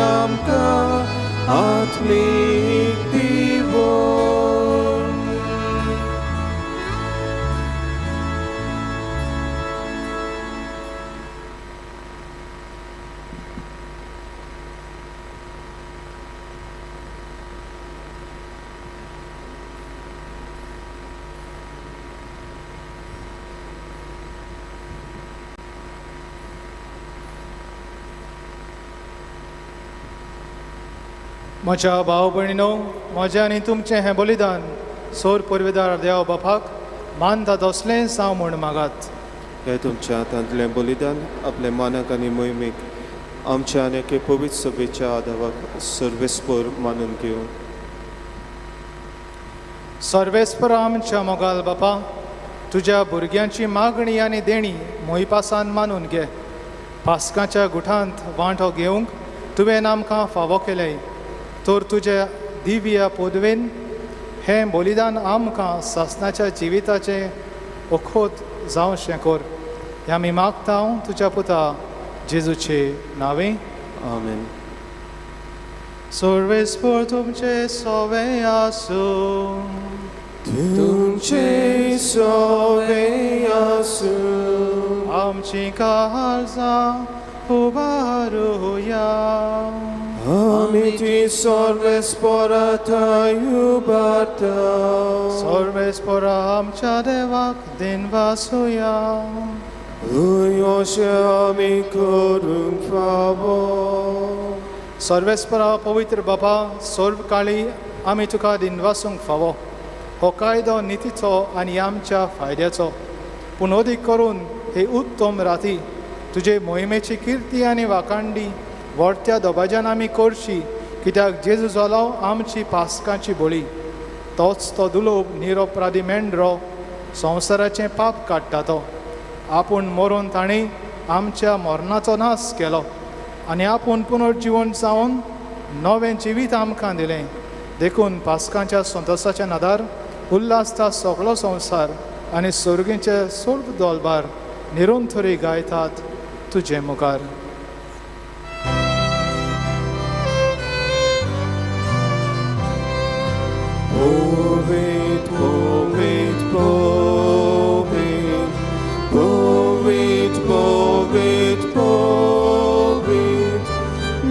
[SPEAKER 8] आमकां आत्मीक दिवो.
[SPEAKER 4] म्हज्या भाव भयणीनो, म्हजें आनी तुमचें हें बलिदान सोर पुर्वेदार देव बापाक मानता तसलेंच हांव म्हूण मागात.
[SPEAKER 8] हें तुमच्या हातांतलें बलिदान आपल्या मानाक आनी मोहिमेक आमच्या आनी एके पवित्र सभेच्या आदावाक सर्वेस्पर मानून घेवन.
[SPEAKER 4] सर्वेस्पर आमच्या मोगाल बापा, तुज्या भुरग्यांची मागणी आनी देणी मोहिपासान मानून घे. पास्काच्या गुठांत वांटो घेवंक तुवें आमकां फावो केलें तर तुज्या दिव्य पदवेन हें बलिदान आमकां सासणाच्या जिविताचें ओखोत जावशें कर. हें आमी मागता तुज्या पुता जेजूचे नांवे.
[SPEAKER 8] आमेन.
[SPEAKER 4] सर्वेस्पर तुमचे सोवे आसूं.
[SPEAKER 8] तुमचे सोवे आसूं.
[SPEAKER 4] आमची काळजां उबारुया.
[SPEAKER 8] आमी ती सर्वेस्परा थंय उबारता.
[SPEAKER 4] सर्वेस्परा आमच्या देवाक दिनवासुया.
[SPEAKER 8] अशें आमी करूंक फावो.
[SPEAKER 4] सर्वेस्परा पवित्र बापा, सर्व काळी आमी तुका दिनवासूंक फावो. हो कायदो नितीचो आनी आमच्या फायद्याचो, पूण अदीक करून हे उत्तम राती तुजे मोहिमेची किर्ती आनी वाखांडी व्हडत्या दबाज्यान आमी करची, कित्याक जेजू जालो आमची पास्काची बळी. तोच तो दुलोब निरोपराधी मेंढरो संवसाराचें पाप काडटा तो. आपूण मरून ताणें आमच्या मरणाचो नाश केलो आनी आपूण पुनर्जिवन जावन नवें जिवीत आमकां दिलें. देखून पास्कांच्या संतोसाच्या नादार उल्हासता सगळो संवसार आनी सर्गीचे सर्व दोलबार निरंतरी गायतात तुजे मुखार.
[SPEAKER 8] Povit, povit, povit, povit, povit, povit,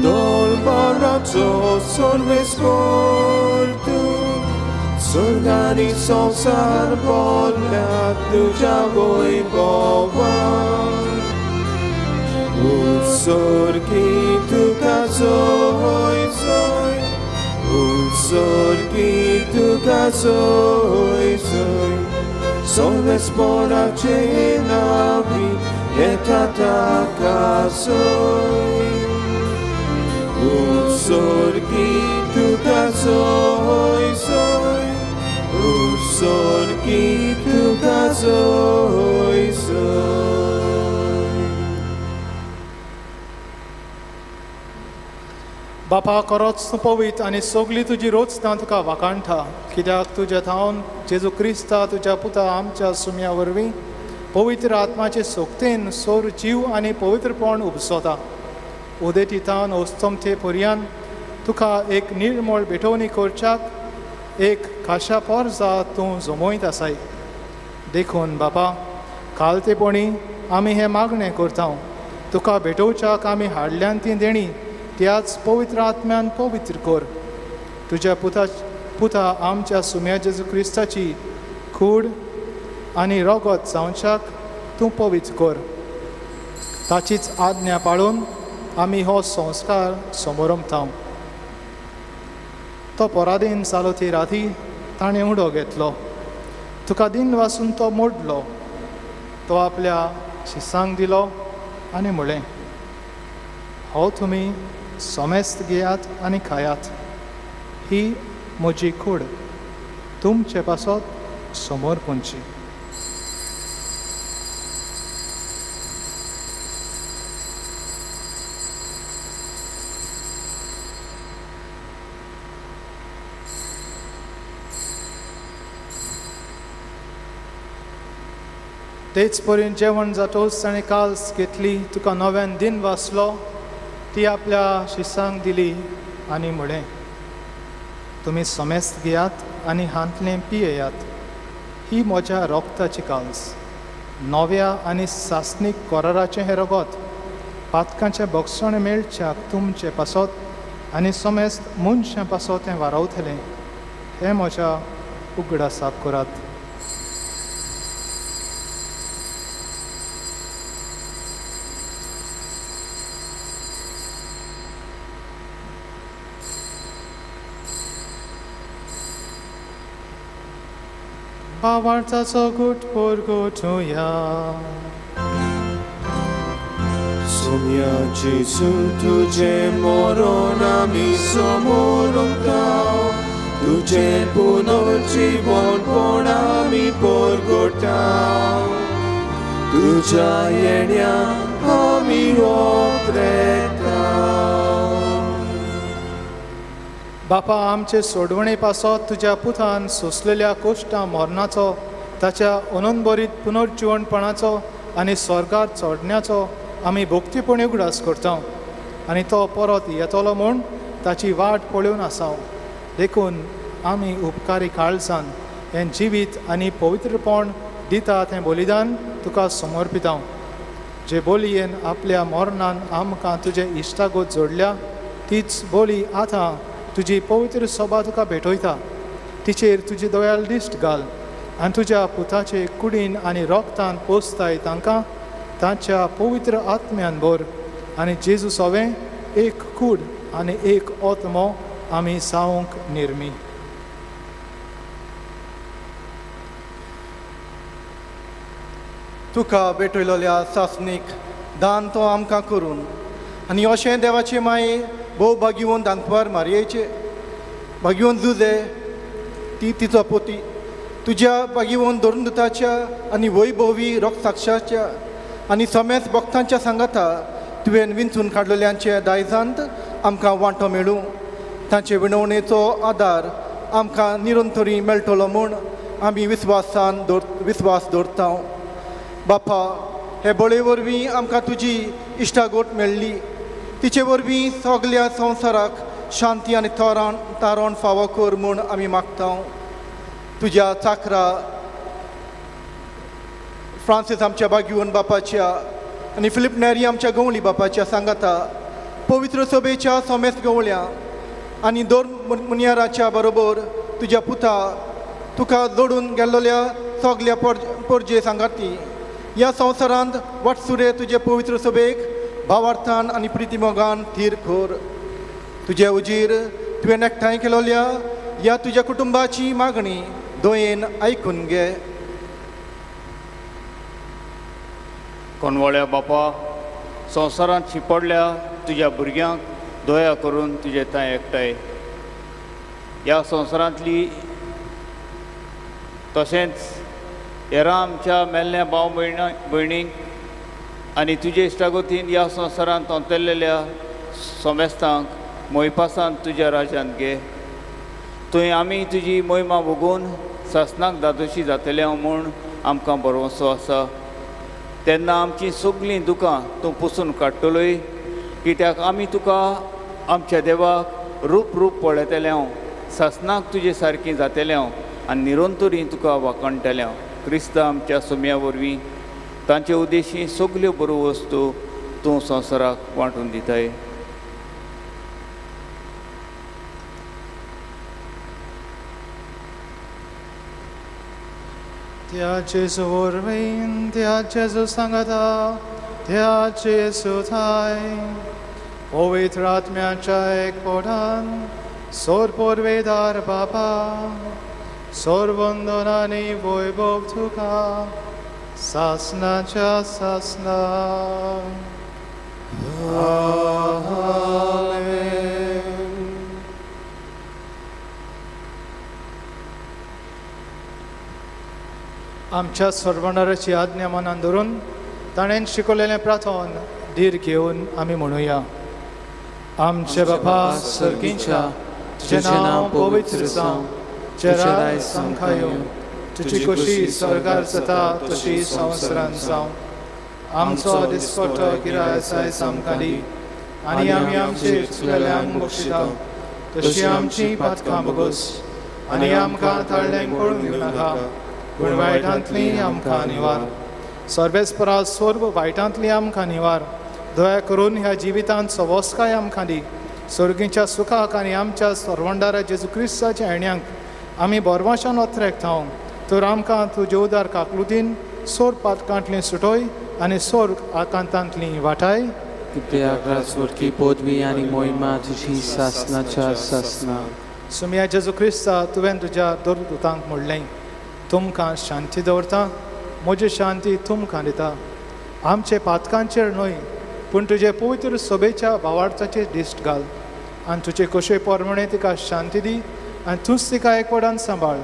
[SPEAKER 8] dol barazzo sorvesportu, sorgani संसार बोलल्या तुझ्या वैभवान. उत्सर्गी तुका जोय जोय, उत्सर्गी तुका जोय जोय, सर्वेस्पराचे नावी येता ताका जोय. उत्सर्गी तुका जोय जोय, उत्सर्गी तुका जोय जोय.
[SPEAKER 4] बापा खरोच तूं पवित्र आनी सगळी तुजी रोचना तुका वाखाणटा, कित्याक तुज्या थावन जेजू क्रिस्ता तुज्या पुता आमच्या सुम्या वरवीं पवित्र आत्माचे सोक्तेन सोर जीव आनी पवित्रपण उपसता. उदेती थावन अस्तमते पर्यान तुका एक निर्मळ भेटवणी करच्याक एक खाशा पोरजा तूं जमयत आसाय. देखून बापा खालतेपणी आमी हें मागणें करता, तुका भेटोवच्याक आमी हाडल्यान ती देणी त्याच पवित्र आत्म्यान पवित्र कर. तुज्या पुता आमच्या सुम्या जेजू क्रिस्ताची कूड आनी रगत जावच्याक तूं पवित्र कर. ताचीच आज्ञा पाळून आमी हो संस्कार समोरमता. तो पराधीन जालो ती राती ताणें उडो घेतलो, तुका दिन वासून तो मोडलो, तो आपल्या शिसांक दिलो आनी म्हळें, हो तुमी समेस्त घेयात आनी खायात, ही म्हजी कूड तुमचे पासत समोर पुंची. तेच परीन जेवण जातोच ताणें काल्स घेतली, तुका नव्यान दिन वाचलो, ती आपल्या शिसांक दिली आनी म्हळें, तुमी समेस्त घेयात आनी हांतलें पियेयात, ही म्हज्या रोगताची काल्स, नव्या आनी सासणीक कराराचें हें रगत, पातकांचें बक्षण मेळच्याक तुमचे पासत आनी समेस्त मनशां पासत हें वारावतलें, हें म्हज्या उगडासाक करात. भावार्थाचो गुट परगटुया.
[SPEAKER 8] सोम्या जेजू तुजें मरण आमी समोरता, तुजें पुनर्जीवनपण आमी परगटा, तुज्या येण्या आमी ओत्रेता.
[SPEAKER 4] बापा आमचे सोडवणे पासत तुज्या पुतान सोंसलेल्या कोश्टां मरणाचो, ताच्या अनंतभरीत पुनर्जिवणपणाचो आनी स्वर्गार चडण्याचो आमी भक्तीपणी उगडास करता आनी तो परत येतलो म्हूण ताची वाट पळोवन आसा. देखून आमी उपकारी काळजान हें जिवीत आनी पवित्रपण दिता तें बलिदान तुका समर्पिता. जे बोलयेन आपल्या मरणान आमकां तुजे इश्टागत जोडल्या तीच बोली आतां तुजी पवित्र सभा तुका भेटयता. तिचेर तुजी दयाल दिश्ट घाल आनी तुज्या पुताचे कुडीन आनी रोगतान पोसताय तांकां तांच्या पवित्र आत्म्यान भर आनी जेजू सोवें एक कूड आनी एक आत्मो आमी जावंक निर्मी.
[SPEAKER 10] तुका भेटयलोल्या सासणीक दान तो आमकां करून आनी अशें देवाचे माये भोव भाग्यवंत दांतवार मारयेचे भाग्यवंत जुजे ती तिचो पोती तुज्या भाग्यवंत धोरणदुताच्या आनी वैभवी रोगसाक्षाच्या आनी समेस्त भक्तांच्या सांगाता तुवें विंचून काडलेल्यांचे दायजांत आमकां वांटो मेळूं, तांचे विणवणेचो आदार आमकां निरंतरी मेळटलो म्हूण आमी विस्वासान विस्वास दवरता. बापा हे बळे वरवीं आमकां तुजी इश्टागोट मेळ्ळी. तिचे वरवीं सगल्या संवसाराक शांती आनी तारण फावो कर म्हूण आमी मागता. तुज्या चाकरा फ्रांसीस आमच्या बागीवन बापाच्या आनी फिलीप नेरी आमच्या गवळी बापाच्या सांगाता पवित्र सभेच्या सोमेस्त गवळ्या आनी दोन मुनियाराच्या बरोबर तुज्या पुता तुका जोडून गेल्लोल्या सगल्या पोरजे सांगाती ह्या संवसारांत वाटसुरे तुजे पवित्र सभेक भावार्थान आनी प्रितीमोगान थीर कर. तुजे उजीर तुवें एकठांय केलोल्या ह्या तुज्या कुटुंबाची मागणी दोयेन आयकून घे.
[SPEAKER 11] कोणवळ्या बापा, संवसारांत शिंपडल्या तुज्या भुरग्यांक दया करून तुजे थंय एकठांय ह्या संवसारांतली तशेंच हेरां आमच्या मेल्ल्या भाव भयणींक आनी तुजे इश्टागतीन ह्या संवसारांत तोंतलेल्या सोमेस्तांक मोयपासान तुज्या राज्यांत घे. थंय आमी तुजी मोहिमा भोगून सासणाक दादोशी जातले म्हूण आमकां भरवंसो आसा. तेन्ना आमचीं सगळीं दुकां तूं पुसून काडटलोय, कित्याक आमी तुका आमच्या देवाक रूप रूप पळयतले हांव, सासणाक तुजे सारकीं जातले हांव आनी निरंतरी तुका वाखणटले हांव. क्रिस्त आमच्या सुम्या वरवीं तांचे उद्देशी सगल्यो बऱ्यो वस्तू तूं संवसाराक वांटून दिताय.
[SPEAKER 4] त्या जेजू वरवीं, त्या जेजू सांगाता, त्या जेजू थाय पवित्र आत्म्याच्या एकपणान सोर पोरवेदार बापा सोरवंदन आनी वैभव तुका सासनाच्या सासना. आमच्या सर्वणाराची आज्ञा मनान धरून ताणें शिकवलेलें प्रार्थन धीर घेवन आमी म्हणुया. आमचे बापा सर्गींच्या, तुजें नांव पवित्र जावं, तुजें राज आमकां येवं, तुजी खोशी स्वर्गार जाता तशी संवसारांत जावं. आमचो दिसपट्टो गिरास आयज आमकां दी आनी आमी आमचे चुकलेल्यांक बक्षिता तशी आमची पातकां भोगोस आनी आमकां ताळ्यांक पळोवन दिवं नाका, पूण वायटांतली आमकां निवार. सर्वेस्परा सर्व वायटांतली आमकां निवार. दया करून ह्या जिवितांत सवस्काय आमकां दी. सर्गीच्या सुखाक आनी आमच्या सर्वंडारा जेजू क्रिस्ताच्या येण्यांक आमी बरवाशान अत्रेक थाव. तर आमकां तुजे उदार काकलुतीन सोर पातकांतली सुटोय आनी सोर आकांतांतली वाटाय.
[SPEAKER 1] कित्याक राजवटकी पदवी आनी मोहिमा तुजी सासनाच्या सासना.
[SPEAKER 4] सुमिया जेजू क्रिस्ता, तुवें तुज्या दुतांक म्हणलें, तुमकां शांती दवरता, म्हजी शांती तुमकां दिता. आमचे पातकांचेर न्हय पूण तुजे पवित्र सभेच्या भावार्थाचेर दिश्ट घाल आनी तुजे कशे प्रमाणे तिका शांती दी आनी तूंच तिका एकवटान सांबाळ,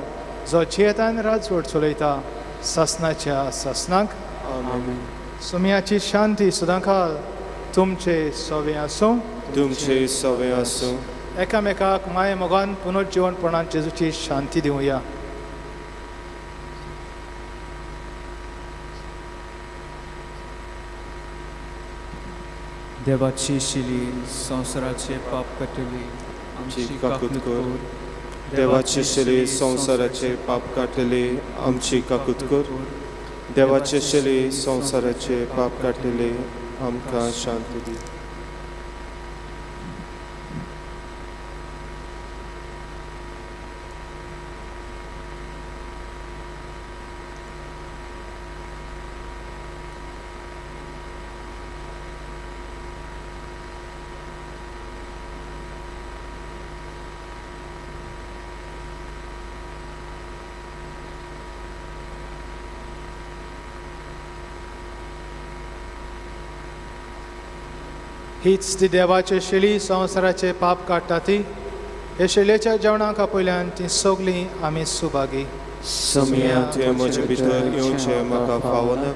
[SPEAKER 4] जो जियेतान राजवट चलयता सासनाच्या सासनाक. सुमियाची शांती सदांकाळ तुमचे सवे आसूं.
[SPEAKER 8] तुमचे सवे आसूं.
[SPEAKER 4] एकामेकाक माये मोगान पुनर्जिवनपणान जेजूची शांती दिवया.
[SPEAKER 7] देवाची शिली संवसाराचे पाप काडटली
[SPEAKER 8] आमची काकूत कर. देवाची शिली संवसाराचे पाप काडटली आमची काकूत कर. देवाचे शिली संवसाराचे पाप काडटली आमकां शांती दी.
[SPEAKER 4] हीच ती देवाचे शेली संवसाराचे पाप काडटा ती. हे शेलेच्या जेवणाक आपयल्यान ती सगळीं आमी सुभागी.
[SPEAKER 8] समिया, तुवें म्हजे भितर येवचें म्हाका फावना,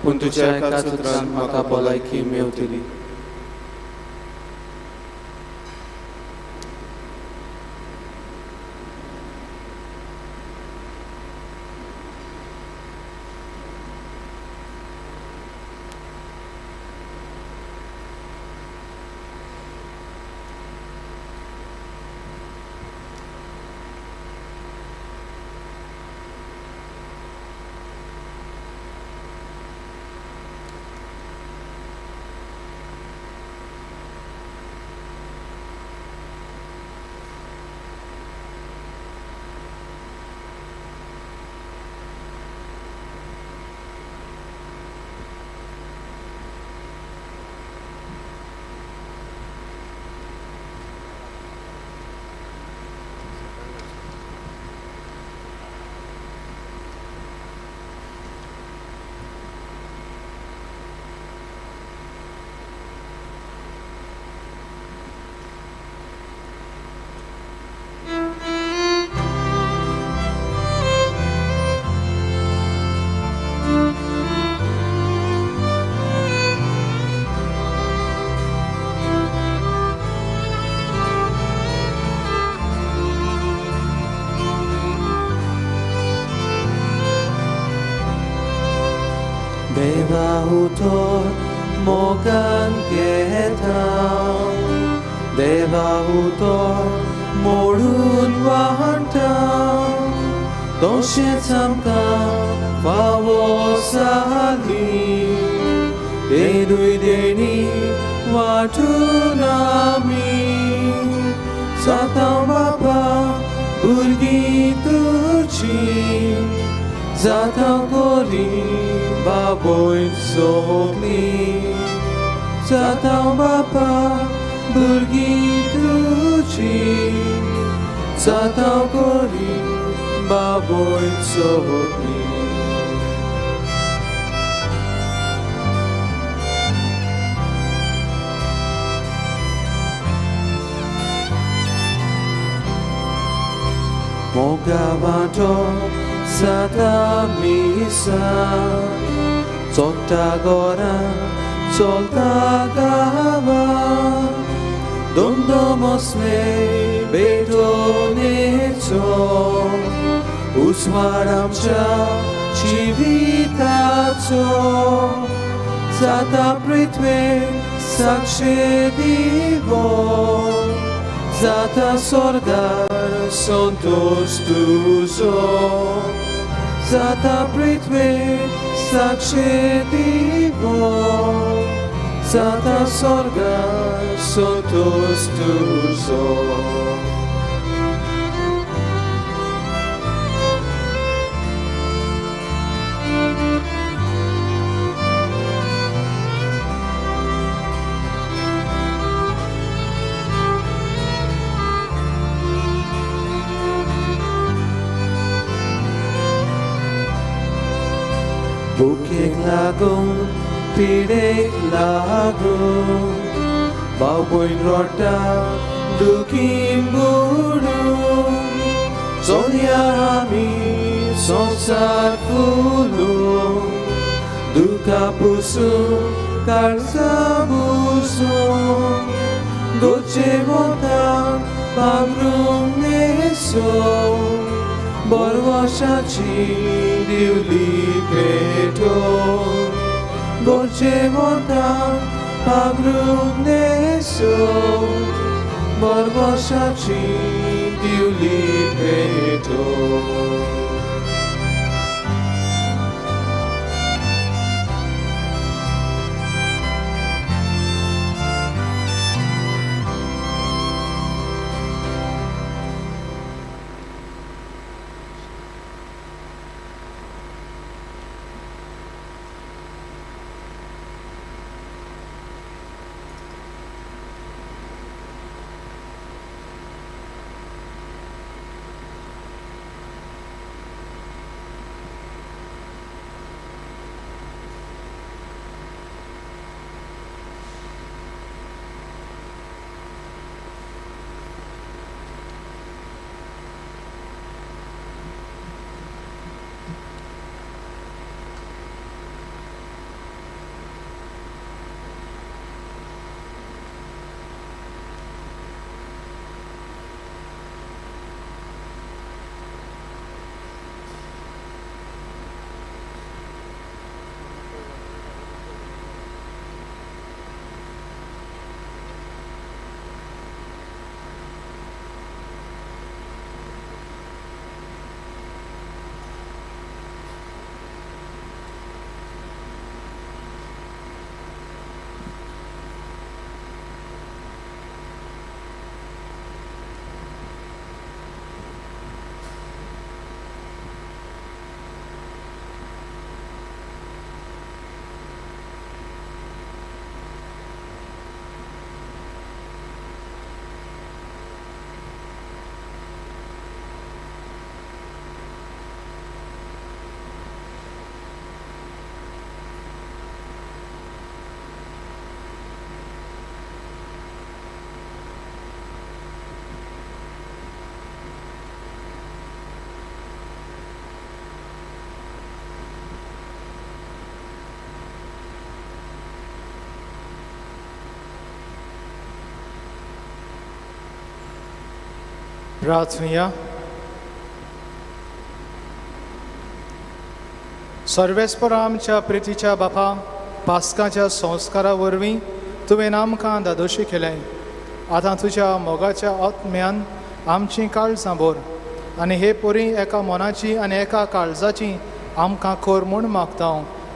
[SPEAKER 8] पूण तुज्या एकाच उतरान म्हाका भलायकी मेवतली.
[SPEAKER 1] उतर मोगान घेता देवा उतर मोडून वांटा तशेंच आमकां फावो जाली तेरूय देणी वांटून आमी जाता बाबा भुरगीं तुजी जाता गोरी बाबोय सोगली जाता बाबा भुरगीं तुजी जाता गोरी बाबोय सोगली. मोगा वांटो जाता मिसा चोट्टा घरा चलता गांवा दोमदोमसले भेटोवणेचो उजवाड आमच्या जिविताचो जाता पृथ्वेर साक्षे दिवो जाता स्वर्गार संतोष तुजो जाता पृथ्वेर साक्षे दिवो जाता स्वर्गार संतोष तुजो. भुकेक लागून पिडेक लागून भाव भयण रोडटा दुखीन बुडून चलया आमी संवसार फुलून दुखा पुसून काळजां बुसून गोचे वतान पांगरून न्हेसून बरवशाची दिवली पेटोवन गोचे वतान पांगरून न्हेसून बरवशाची दिवली पेटोवन.
[SPEAKER 4] प्रार्थुया। सर्वेस्पर आमच्या प्रितीच्या बापा, पास्काच्या संस्कारा वरवीं तुवें आमकां दादोशी केलें. आतां तुज्या मोगाच्या आत्म्यान आमचीं काळजां भर आनी हे परी एका मनाची आनी एका काळजाची आमकां कर म्हूण मागता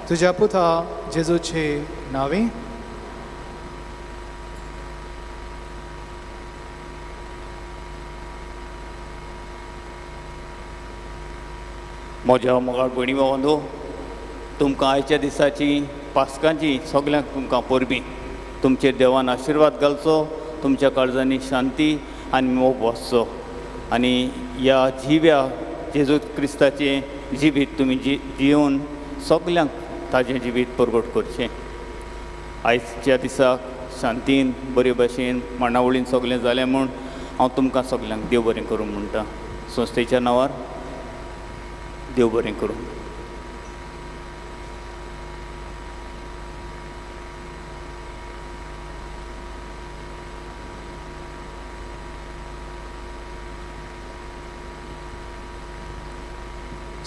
[SPEAKER 4] तुज्या पुता जेजूचे नांवी.
[SPEAKER 11] म्हज्या मोगाळ भयणी भावांनो, तुमकां आयच्या दिसाची पास्कांची सगल्यांक तुमकां परबीं. तुमचेर देवान आशिर्वाद घालचो, तुमच्या काळजांनी शांती आनी मोग वसचो आनी ह्या जिव्या जेजू क्रिस्ताचें जिवीत तुमी जियोवन सगल्यांक ताजें जिवीत परगट करचें. आयच्या दिसाक शांतीन बरे भाशेन मांडावळीन सगळें जालें म्हूण हांव तुमकां सगल्यांक देव बरें करूं म्हणटा. संस्थेच्या नांवार देव बरें करूं.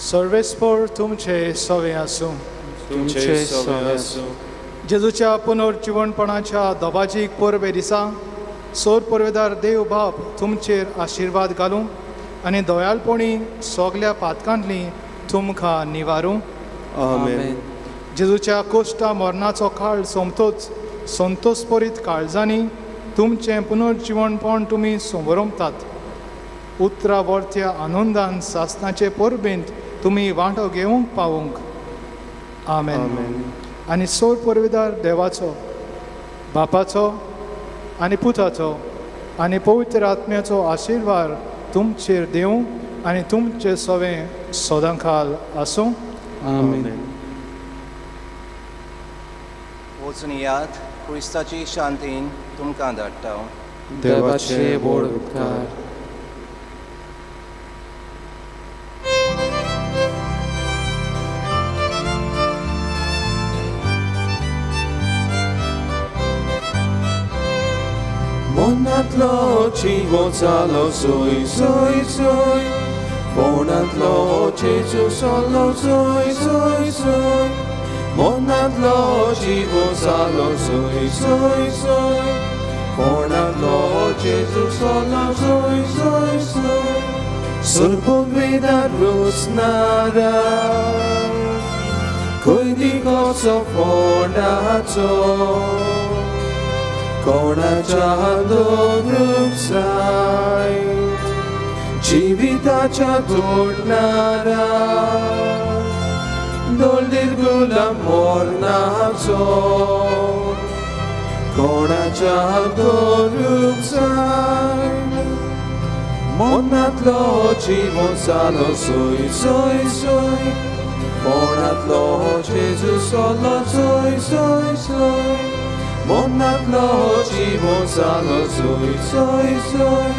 [SPEAKER 4] सर्वेस्पर तुमचे सवे आसूं.
[SPEAKER 8] तुमचे सवे आसूं.
[SPEAKER 4] जेजूच्या पुनर्जिवणपणाच्या दबाजीक परबे दिसा सोर परवेदार देव बाप तुमचेर आशिर्वाद घालूं आनी दयाळपणी सगल्या पातकांतली तुमकां निवारूं.
[SPEAKER 8] आमेन.
[SPEAKER 4] जेजूच्या कोश्टा मरणाचो काळ सोमतोच संतोषपरीत काळजांनी तुमचें पुनर्जिवणपण तुमी समरमतात. उतरा वर्त्या आनंदान सासनाचे परबेंत तुमी वांटो घेवंक पावूंक. आमेन. आनी सोर परवेदार देवाचो, बापाचो आनी पुताचो आनी पवित्र आत्म्याचो आशिर्वाद तुमचेर देवूं आनी तुमचे सवें सदांकाल आसूं.
[SPEAKER 1] आमेन.
[SPEAKER 9] वचून याद क्रिस्ताची शांतीन तुमकां धाडटा.
[SPEAKER 1] देवाचे व्हड उपकार.
[SPEAKER 8] मनांतलो जिवो जालो सोय सोय सोय, फोणांतलो जेजू सोलो सोय सोय सोय, मनांतलो जिवो जालो सोय सोय सोय, फोणांतलो जेजू सोलो सोय सोय सोय, सुरपुवेदार रुसनारा खंय कसो फोंडाचो, कोणाच्या दवरूंक जायत जिविताच्या तोडणारा, दोल्दीर गुलाम मरणाचो, कोणाच्या दवरूंक जायत मनांतलो जिवन जालो सोय सोय सोय, कोणांतलो जेजू सोलो सोय सोय सोय, मनांतलो जिवो जालो सोय सोय सोय,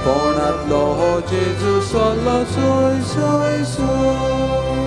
[SPEAKER 8] कोणांतलो जेजू सोलो सोय सोय सोय.